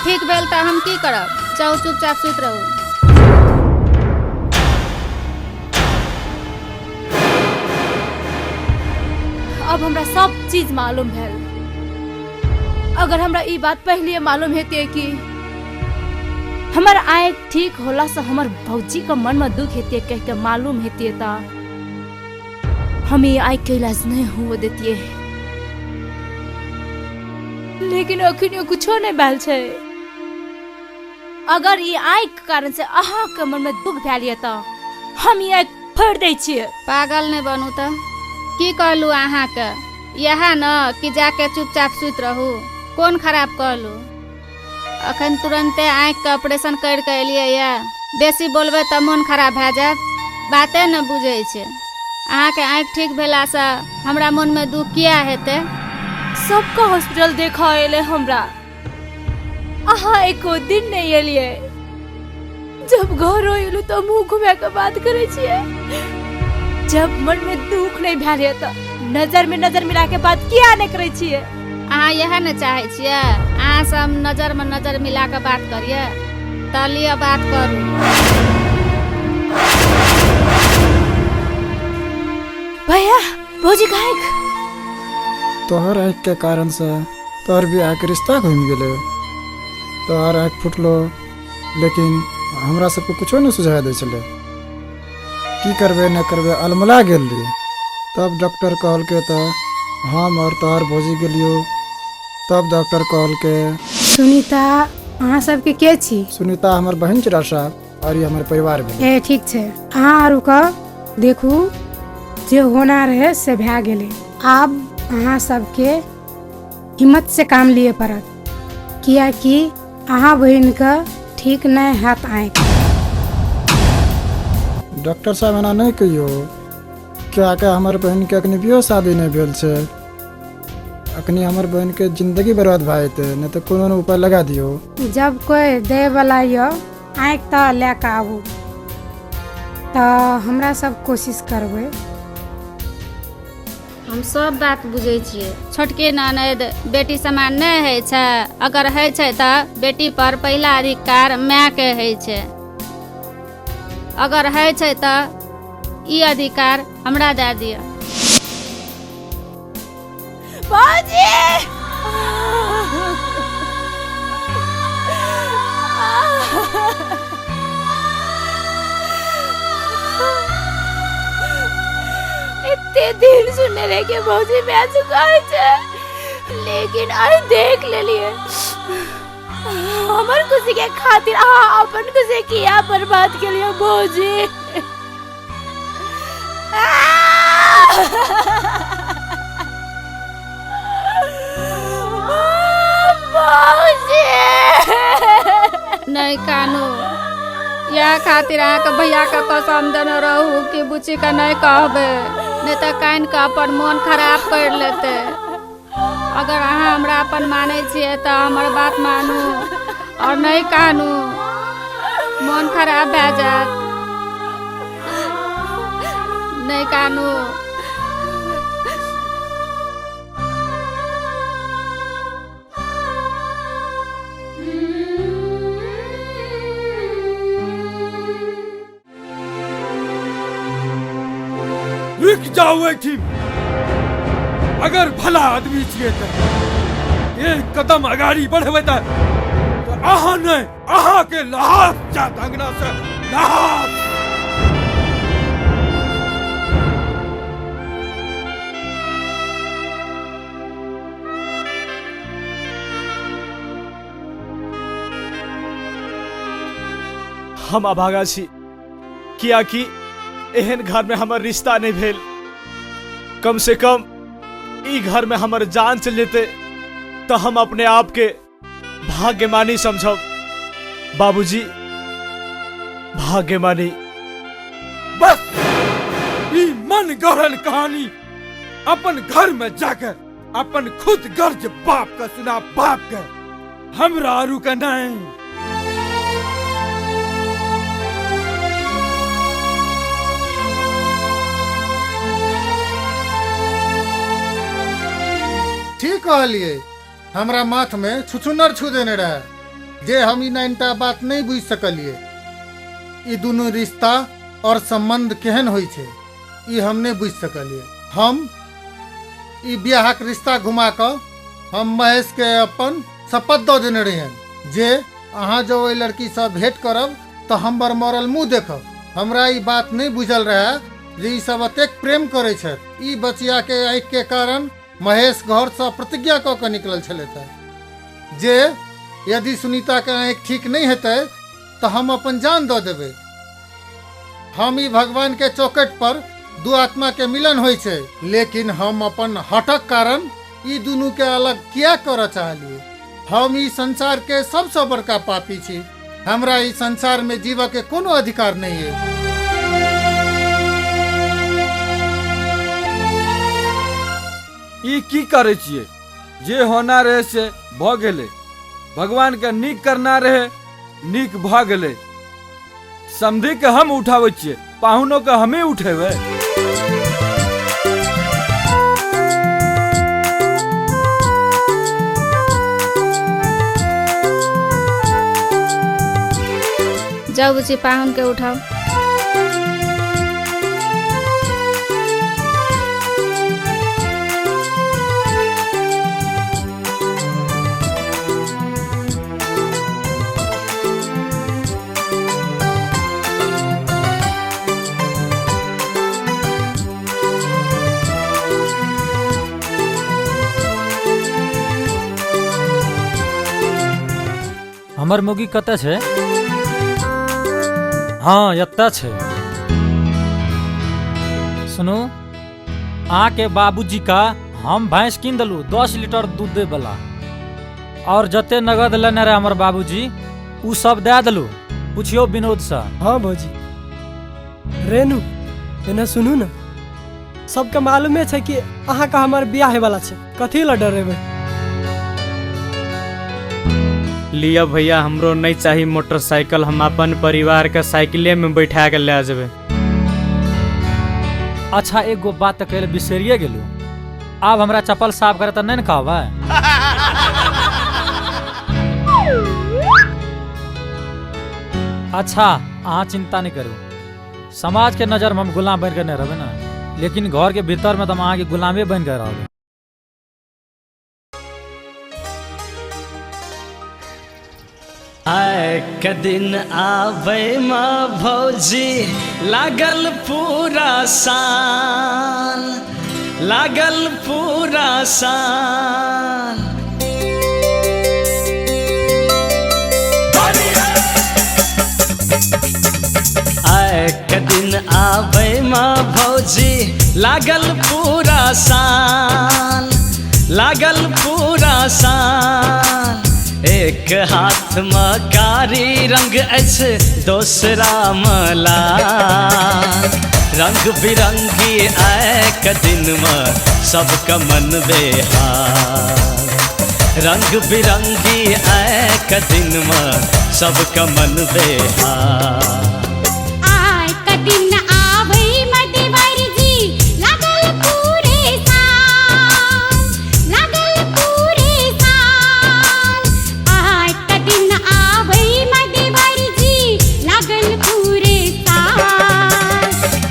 ठीक भेल तऽ हम की करब? जाउ चुपचाप सुति रहू। अब हमरा सब चीज मालूम भेल। अगर हमरा ई बात पहले मालूम हेतै कि हमर आँख ठीक होला से हमर भौजी के मन में दुख हेतै कह के मालूम हेतै त हम ये आँख के इलाज नहीं हुए देतिए। लेकिन अखन कुछो नहीं भेल छै। अगर ये आँख के कारण से अहाँ के मन में दुख भेल ये त हम ये आँख फोड़ दै छियै। पागल नहीं बनू त। की कहलू अहाँके? इएह न कि जाके चुपचाप सुति रहू। कोन खराब कहलू? अखन तुरंते आँखिके ऑपरेशन करि कऽ एलियै ये। बेसी बोलबै तऽ मोन खराब भए जायत। बाते न बुझै छै। अहाँके आँखि ठीक भेलासँ हमरा मोनमे दुख किया हेतै? सबके हॉस्पिटल देखा एलै हमरा, अहाँ एको दिन नहीं एलियै। जब घर एलू तऽ मुँह घुमा कऽ बात करै छियै। जब मन में दुख नहीं भेल ये तऽ नजर में नजर मिला के बात किया नहीं करै छियै? अहाँ इएह ने चाहै छियै? अहाँ सब नजरमे नजर मिला कऽ बात करियै तऽ लिअ बात करू। भैया, भौजी के आँख। तोहर आँख के कारण से तोहर बियाह के रिश्ता घूमि गेलै। तोहर आँख फुटलो, लेकिन हमरा सबके कुछो नहीं सुझाव दै छलै। की करबै न करबै अलमला गेल रहियै। तब डॉक्टर कहलकै तऽ हम और तोहर भौजी गेलियो। तब डॉक्टर कहलकै। सुनीता, अहाँ सबके के छी? सुनीता हमर बहन छै डॉक्टर साहब, और ई हमर परिवार भेल। ए ठीक छै, अहाँ आरू के देखू जे होना रहे से भए गेलै। आब अहाँ सबके हिम्मत से काम लिए पड़त, कियाकि अहाँ बहिनके ठीक नहीं हैत आँखि। डॉक्टर साहब एना नहीं कहियो, क्या क्या हमर बहन के अखनी बियाह शादी नहीं भेल छै। अखनी हमर बहन के जिंदगी बर्बाद भए जेतै, नहीं तऽ कोनो ने उपाय लगा दियो। जब कोई दे वाला यो आँखि तऽ लए कऽ आबू। तऽ हमरा सब कोशिश करबै। हम सब बात बुझै छियै, छोटकी ननैद बेटी समान नहि होइ छै। अगर होइ छै तऽ बेटी पर पहिला अधिकार मायके होइ छै। अगर होइ छै तऽ ई अधिकार हमरा दए दिअ। भौजी, एते दिन सुनने रहे के भौजी मैं चुका छै, लेकिन आइ देख लेलिए हमर खुशी के खातिर अहाँ अपन खुशी किया बर्बाद केलिए भौजी। नहीं कानू, यह खातिर अहाँके भैया के कसम देने रहू कि बुच्ची के नहीं कहबै, नहीं तऽ कानि कऽ अपन मोन खराब कर लेतै। अगर अहाँ हमरा अपन मानै छियै तऽ हमर बात मानू और नहीं कानू, मोन खराब भए जायत। नहीं कानू। रुक जाओ एहिठाम, अगर भला आदमी छियै तऽ एक कदम अगाड़ी बढ़बै तऽ अहाँ नहि, अहाँके लहास जात अंगना से लहास। हम अभागा छी कियाकि एहन घर में हमर रिश्ता नहीं भेल। कम से कम ई घर में हमर जान चल जेते तो हम अपने आप के भाग्यमानी समझब। बाबूजी, भाग्यमानी। बस ई मन गढ़ल कहानी अपन घर में जाकर अपन खुद गर्ज बाप का सुना, बाप के, हमरा आरू का नहीं। ठीक कहलिए, हमरा माथ में छुछुनर छू देने रहे जे हम ई 9टा बात नहीं बुझ सकलिए। ई दुनू रिश्ता और संबंध केहन होइ छै ई हम नहीं बुझ सकलिए। हम ई ब्याहक रिश्ता घुमा कऽ हम महेश के अपन शपथ दऽ देने रहियन जे अहाँ जो ओहि लड़की से भेंट करब तऽ हमर मरल मुँह देखब। हमरा ई बात नहीं बुझल रहे जे ई सब एतेक प्रेम करै छथि। ई बचिया के आँखि के कारण महेश घर से प्रतिज्ञा कऽ के निकलल छलथि जे यदि सुनीता के आँखि ठीक नहीं हेतै तऽ हम अपन जान दऽ देबै। हम ई भगवान के चौखट पर दू आत्मा के मिलन होइ छै, लेकिन हम अपन हठक कारण ई दुनू के अलग किया करऽ चाहलियै। हम ई संसार के सबसँ बड़का पापी छी। हमरा ई संसार में जीवऽ के कोनो अधिकार नहीं है। ई की करै छियै? जे होना रहे से भऽ गेलै। भगवान के नीक करना रहे, नीक भऽ गेलै। समधी के हम उठाबै छियै, पाहुनो के हमे उठेबै। जाओ बुच्ची, पाहुन के उठाओ। हमर मुगी कतऽ छै? हाँ, एतऽ छै। सुनू, अहाँके बाबूजी का हम भैंस कीन देलू 10 लीटर दूध दे वाला, और जते नगद लेने रहे हमर बाबूजी उ सब दे देलू। पूछियो विनोद से। हाँ भौजी। रेनू, एना सुनू ने, सबके मालूमे छै कि अहाँके हमर बियाह होयवला छै, कथी लए डरेबै? लिअ भैया, हमरो नहीं चाही मोटरसाइकिल, हम अपन परिवार के साइकिले में बैठा के ले जेबै। अच्छा एगो बात तऽ कहले बिसरिए गेलू, आब हमरा चप्पल साफ करे तऽ नहीं ने कहबै? अच्छा अहाँ चिंता नहीं करू, समाज के नजर में हम गुलाम बन के नहीं रहबै ना, लेकिन घर के भीतर में तो हम अहाँके गुलामे बन के रहबै। आइ के दिन आबै माँ भौजी लागल पूरा साल, लागल पूरा साल। आइ के दिन आबै माँ भौजी लागल पूरा साल, लागल पूरा साल। एक हाथ में कारी रंग अछि दोसरा में लाल, रंग बिरंगी आइ के दिन में सबके मन बेहाल, रंग बिरंगी आइ के दिन में सबके मन बेहाल। आइ के दिन आबै मदेवर जी लागल पूरे साल, लागल पूरे साल। आइ के दिन आबै मदेवर जी लागल पूरे साल,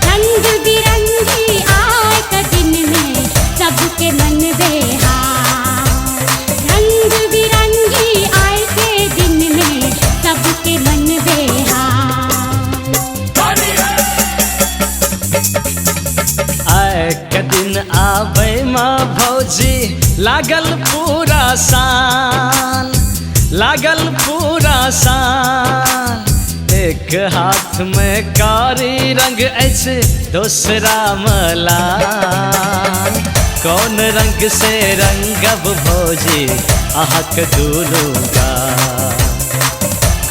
रंग बिरंगी आइ के दिन में सबके मन बेहाल, रंग बिरंगी आइ के दिन में सबके मन बेहाल। आइ के दिन आबै माँ भौजी लागल पूरा साल, लागल पूरा साल। एक हाथ में कारी रंग अछि दोसरा में लाल, कौन रंग से रंगब भौजी अहाँके दुनू गाल,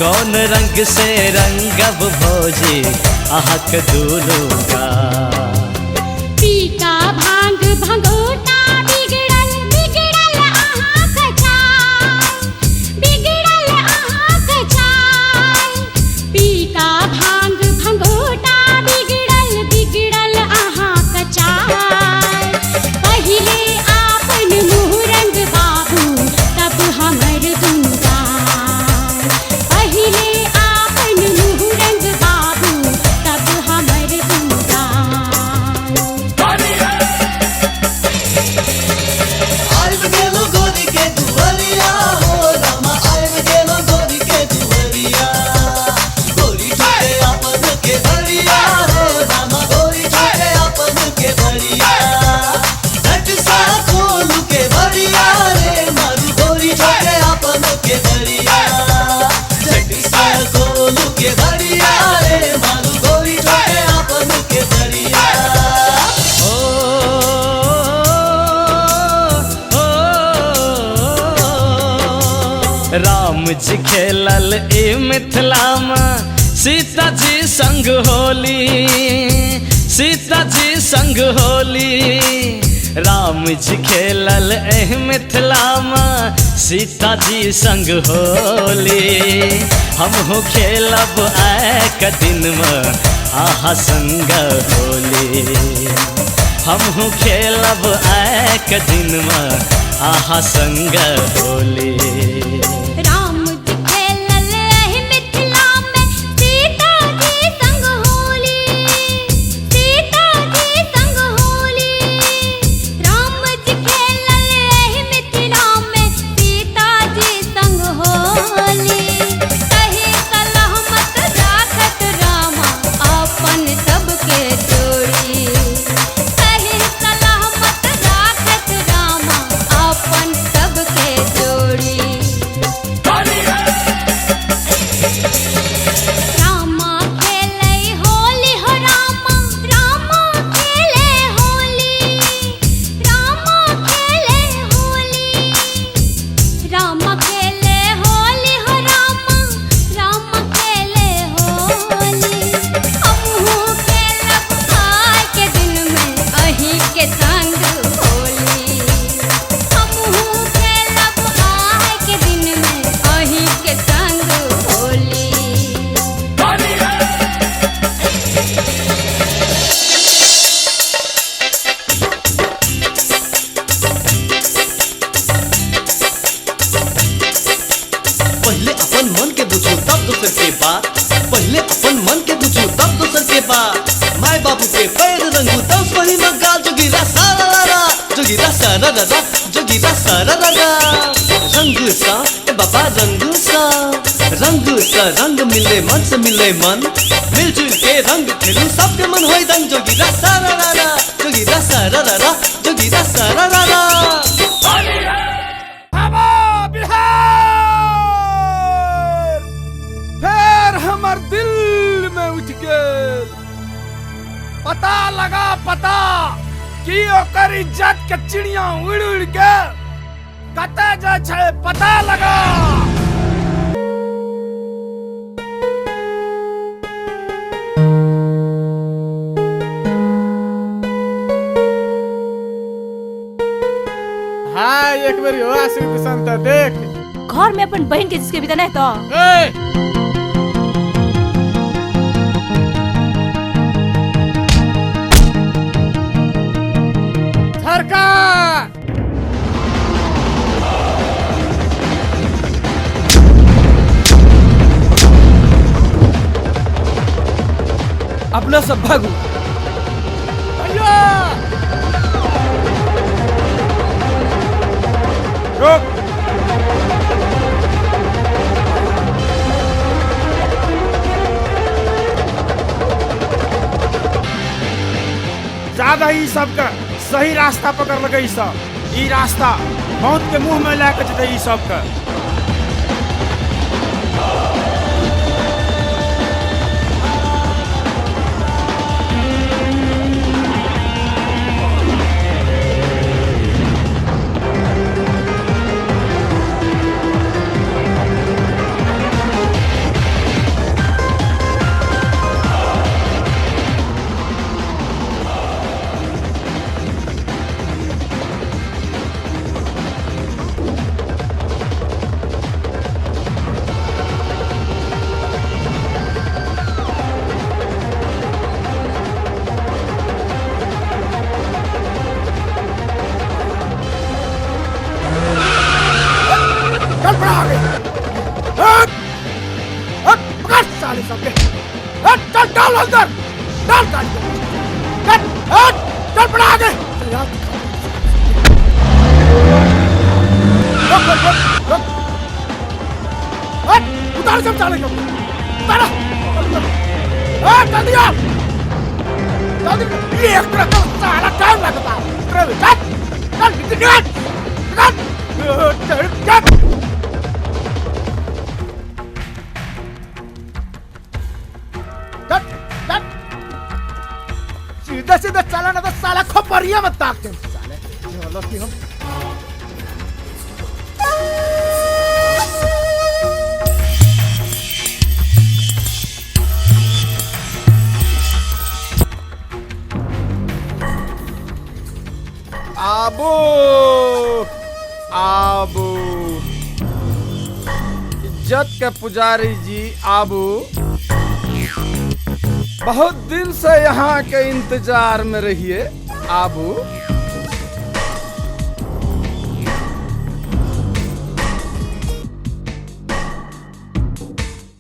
कौन रंग से रंगब भौजी अहाँके दुनू गाल। पीका भांग भंगोटा बिगड़ल बिगड़ल अहाँक चाल, बिगड़ल अहाँक चाल। पीका भांग भंगोटा बिगड़ल बिगड़ल अहाँक चाल। पहिले आपन मुँह रंग बाबू तब हमर दुनू गाल, पहिले आपन मुँह रंग बाबू तब हमर दुनू गाल। आइब गेलो गोरी के दुवरिया हो रामा, आइब गेलो गोरी के दुवरिया, गोरी ठोके आपन के भरिया हो रामा, गोरी ठोके आपन के भरिया, झट सा खोलू के भरिया रे मारू, गोरी ठोके आपन के भरिया, झट सा खोलू के भरिया रे मारू, गोरी ठोके आपन के भरिया। राम जी खेलल ई मिथिला में सीता जी संग होली, सीता जी संग होली। राम जी खेलल एहि मिथिला में सीता जी संग होली, हमहूँ खेलब आइ के दिन में अहाँ संग होली, हमहूँ खेलब आइ के दिन में अहाँ संग होली। राम जी खेलल एहि मिथिला में सीता जी संग होली, सीता जी संग होली। राम जी खेलल एहि मिथिला में सीता जी संग होली। सही सलामत राखत रामा अपन सबके जोड़ी, सही सलामत राखत रामा अपन सबके जोड़ी। बा माय बाबू के पैर रंगू दस बहिन गाल जोगीरा सारा रा रा जोगीरा सारा रा रा जोगीरा सारा रा रा रंग सा ए बाबा रंग सा रंग सा रंग मिले मन से मिले मन मिलजुल के रंग खेलू सबके मन होई दंग जोगीरा सारा रा रा जोगीरा सारा रा रा जोगीरा सारा रा रा फेर हमर दिल में उठ गेल। पता लगा पता कि ओकर इज्जत के चिड़िया उड़ उड़ के कतऽ जाइ छै पता लगा। हाँ एक बेर हो आशीष संत देख घर में अपन बहन के जिसके भी नहीं तो सरकार अपना सब भागू। भैया रुक। ज्यादा ही सबका सही रास्ता पकड़ लगे सब। ई रास्ता मौत के मुंह में लाके जेतै ई सबके। चल पड़ा आगे। हट हट पकड़ साले सबके। हट चल डाल अंदर डाल गाड़ी को। चल हट चल पड़ा आगे। रुक रुक रुक रुक। हट उतार सब साले को उतार। हट जल्दी आ जल्दी। ये एक तरह का साला टाइम लगता है। चल चल निकल निकल चल चल। सीधा सीधा चला ना तो साला खोपरिया मत ताक दे साले। चलो कि हम आबो आबो इज्जत के पुजारी जी आबो। बहुत दिन से यहाँ के इंतजार में रहिए आबू।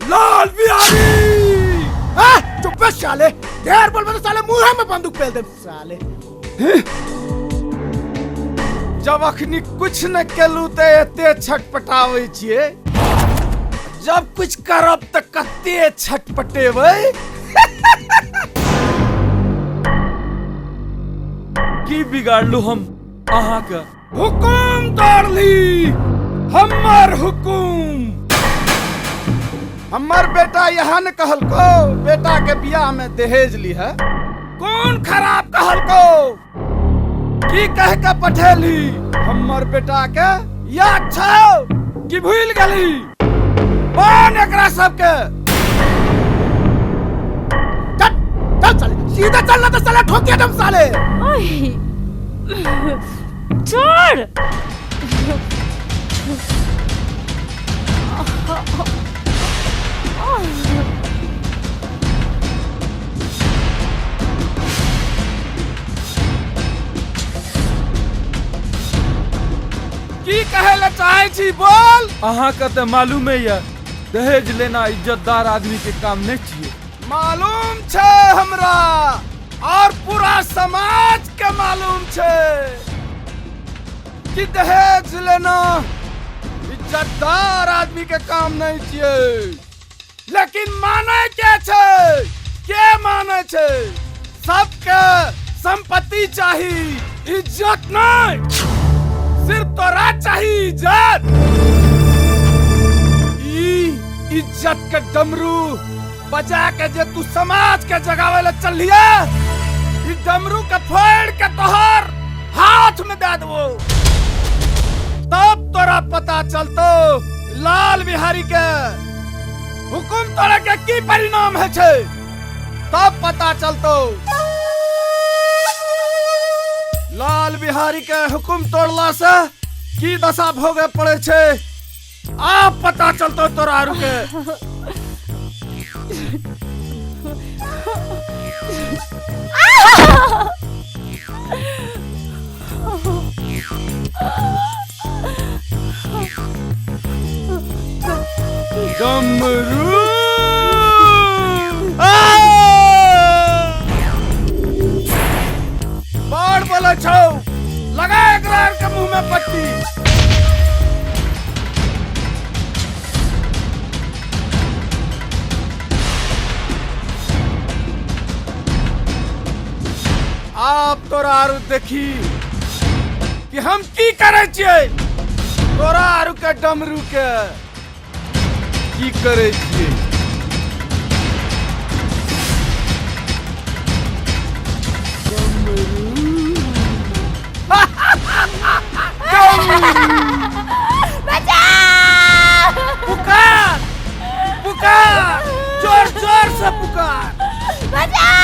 लाल बिहारी चुप बस साले। ढेर बोल तो साले मुंह में बंदूक पेल दे साले। जब अखनी कुछ न केलू ते एते छटपटावे छिए, जब कुछ करब त कते छटपटेबै। की बिगाड़लू हम अहाँ के? हुकुम तोड़ली हमर हुकुम। हमर बेटा यहाँ न कहलको बेटा के बियाह में दहेज ली है। कौन खराब कहलको? की कह के पठेली हमर बेटा के? याद छौ कि भूल गली? कौन एकरा सबके? चल चल साले सीधा चलना तो साला ठोक दिया तुम साले। छोड़। की कहे ला चाहे छी बोल? अहाँ के तऽ मालूमे यऽ दहेज लेना इज्जतदार आदमी के काम नहीं छियै। मालूम छै हमरा और पूरा समाज के मालूम छै कि दहेज लेना इज्जतदार आदमी के काम नहीं छियै। लेकिन माने के छै, के माने छै? सबके संपत्ति चाही, इज्जत नहीं। सिर्फ तोरा चाही इज्जत। ई इज्जत के डमरू बजा के जे तू समाज के जगावे ला चलिया, ई डमरू के फोड़ के तोहर हाथ में दे दबो, तब तोरा पता चलतो लाल बिहारी के हुकुम तोरा के की परिणाम है छे, तब पता चलतो। लाल बिहारी के हुकुम तोड़ला से की दशा भोगे पड़े छे, आप पता चलतो तोरा आरू के। डमरू बाढ़ बोले छौ, लगा एकरा के मुंह में पट्टी। आप तोरा आरू देखी कि हम की करे छियै, तोरा आरू के डमरू के की करे छियै। बचाओ! पुकार पुकार, जोर जोर से पुकार। बचाओ!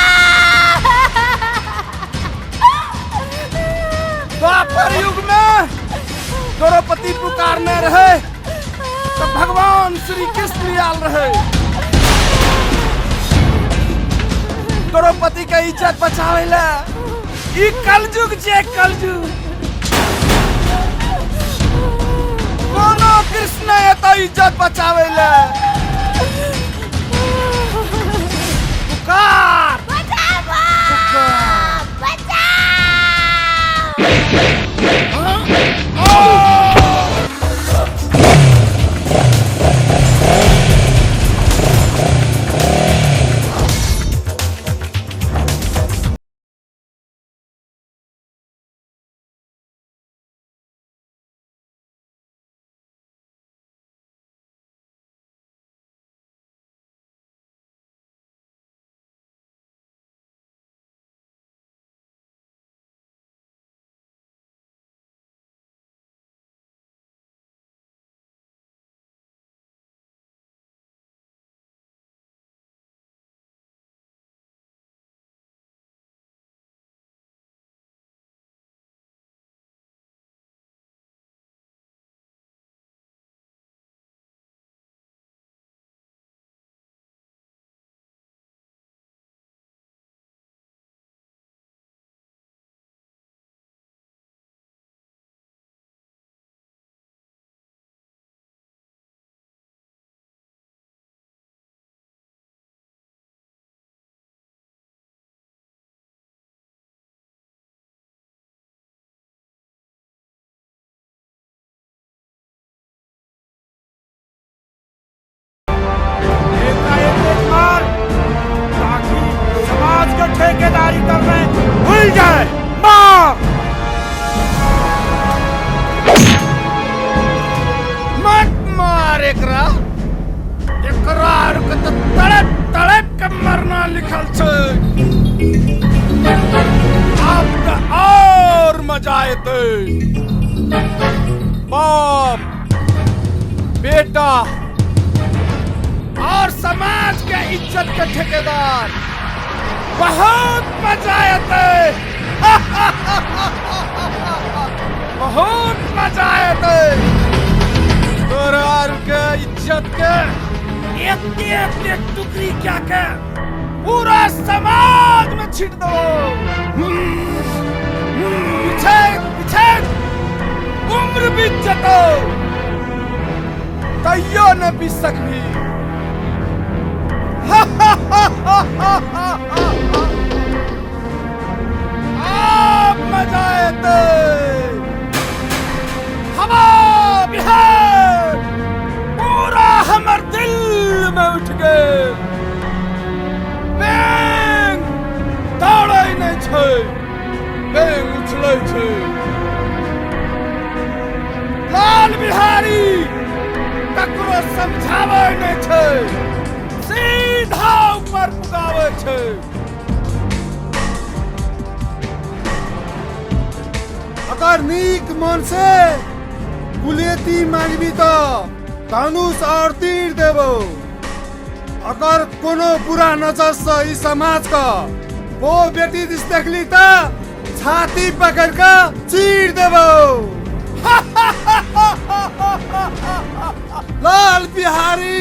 द्वापर युग में द्रौपदी पुकारने रहे तो भगवान श्री कृष्ण आयल रहे, द्रौपदी के इज्जत बचावे ला। ई कलयुग जे कलयुग, कोनो कृष्ण एतऽ इज्जत बचावे ला। पुकार पुकार। समाज के ठेकेदारी करने भूल जाए। मार मत मार एकरा, एकरा आर के तो तड़प तड़प के मरना लिखल छै। आब त और मजा एतै। बाप बेटा और समाज के इज्जत के ठेकेदार, बहुत मजा एतै। बहुत मजा एतै। तोरा आर के इज्जत के एक एक टुकड़ी क्या के पूरा समाज में छीट दो। पीछे पीछे उम्र बीत जतो तैयो न बीत सकबी। आब मजा एतै। हमार बिहार पूरा हमर दिल में उठ गेल। बैंग दौड़ै नहि छै, बैंग उछलै छै। लाल बिहारी ककरो समझाबै नहि छै, सीधा ऊपर पुगाबै छै। अगर नीक मन से कुलेती मांगबी तो धनुष और तीर देबो। अगर कोनो बुरा नजर से ई समाज का वो बेटी दिस देखली त छाती पकड़ के चीर देबो। लाल बिहारी।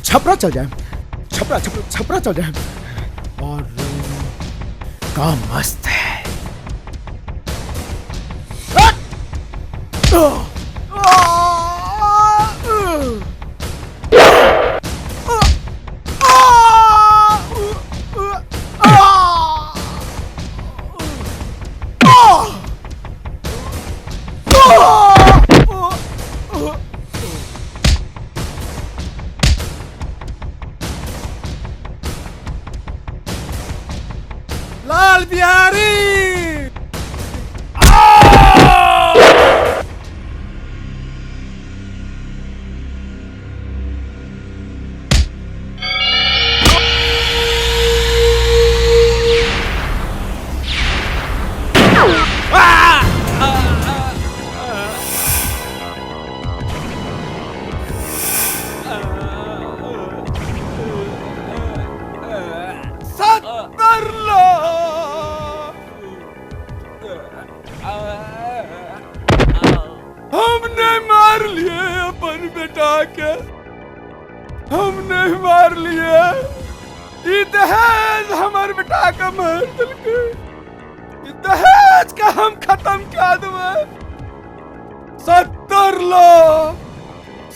छपरा चल जाए, छपरा छपरा छपरा चल जाए और काम मस्त है। लाल बिहारी। हमने मार लिए अपन बेटा के, हमने मार लिए। ई दहेज हमार बेटा का मार दिलके, ई दहेज का हम खत्म कर देबे। 70 लाख,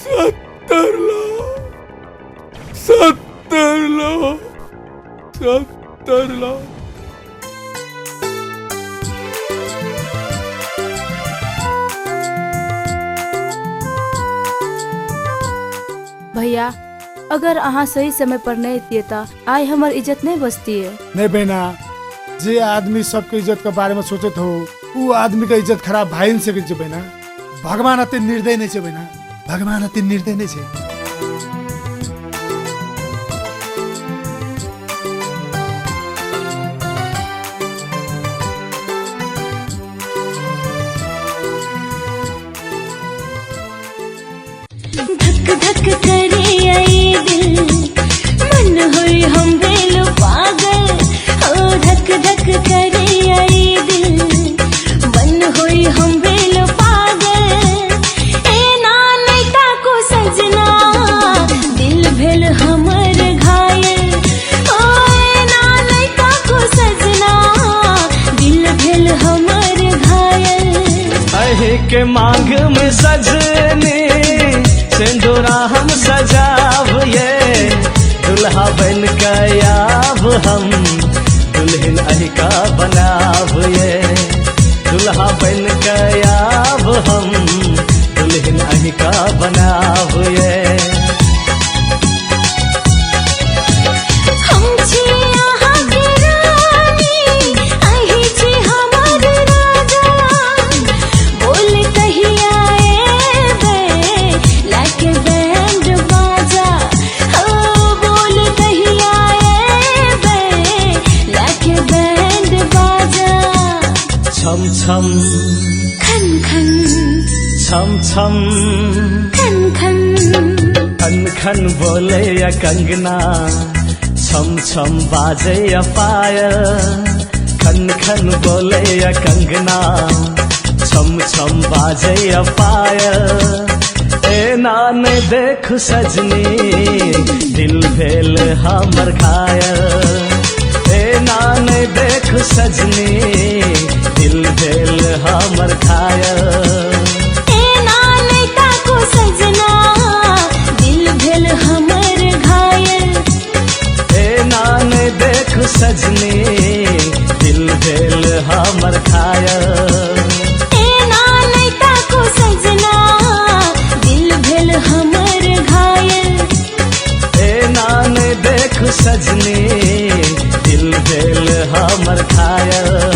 70 लाख, 70 लाख, 70 लाख। भैया, अगर अहाँ सही समय पर नहीं अतिए त आइ हमर इज्जत नहीं बचतिए। नहीं बहना, जे आदमी सबके इज्जत के बारे में सोचत हो ऊ आदमी के इज्जत खराब भाई नहीं सकै छै बहना। भगवान अति निर्दय नहीं छै बहना, भगवान अति निर्दय नहीं छै। धक धक करे आई दिल, मन होई हम बेलो पागल। ओ धक धक करे आई दिल, मन होई हम बेलो पागल। ए ना नैता को सजना, दिल भेल हमर घायल। ओ ए ना नैता को सजना, दिल भेल हमर घायल। अही के मांग में सजने सिंदूरा हम सजाब ये, दुल्हा बन के आब हम दुल्हन अही का बनाब ये, दुल्हा बन के आब हम दुल्हन अही का बनाब ये। हम छी अहाँ के रानी, अहीं छी हमर राजा। बोल कहिया एबै लाके बैंड बाजा। हो बोल कहिया एबै लाके बैंड बाजा। छम छम खन खन छम छम खन खन खन खन बोले या कंगना, छम छम बाजे या पायल। खन खन बोले या कंगना, छम छम बाजे या पायल। ए नान देख सजनी, दिल भेल हमर घायल। ए नान देख सजनी, दिल भेल हमर घायल। ए ना नैता को सजना, दिल भेल हमर घायल। ए नान देख सजनी, दिल भेल हमर घायल। ए ना नैता को सजना, दिल भेल हमर घायल। ए नान देख सजनी, दिल भेल हमर घायल।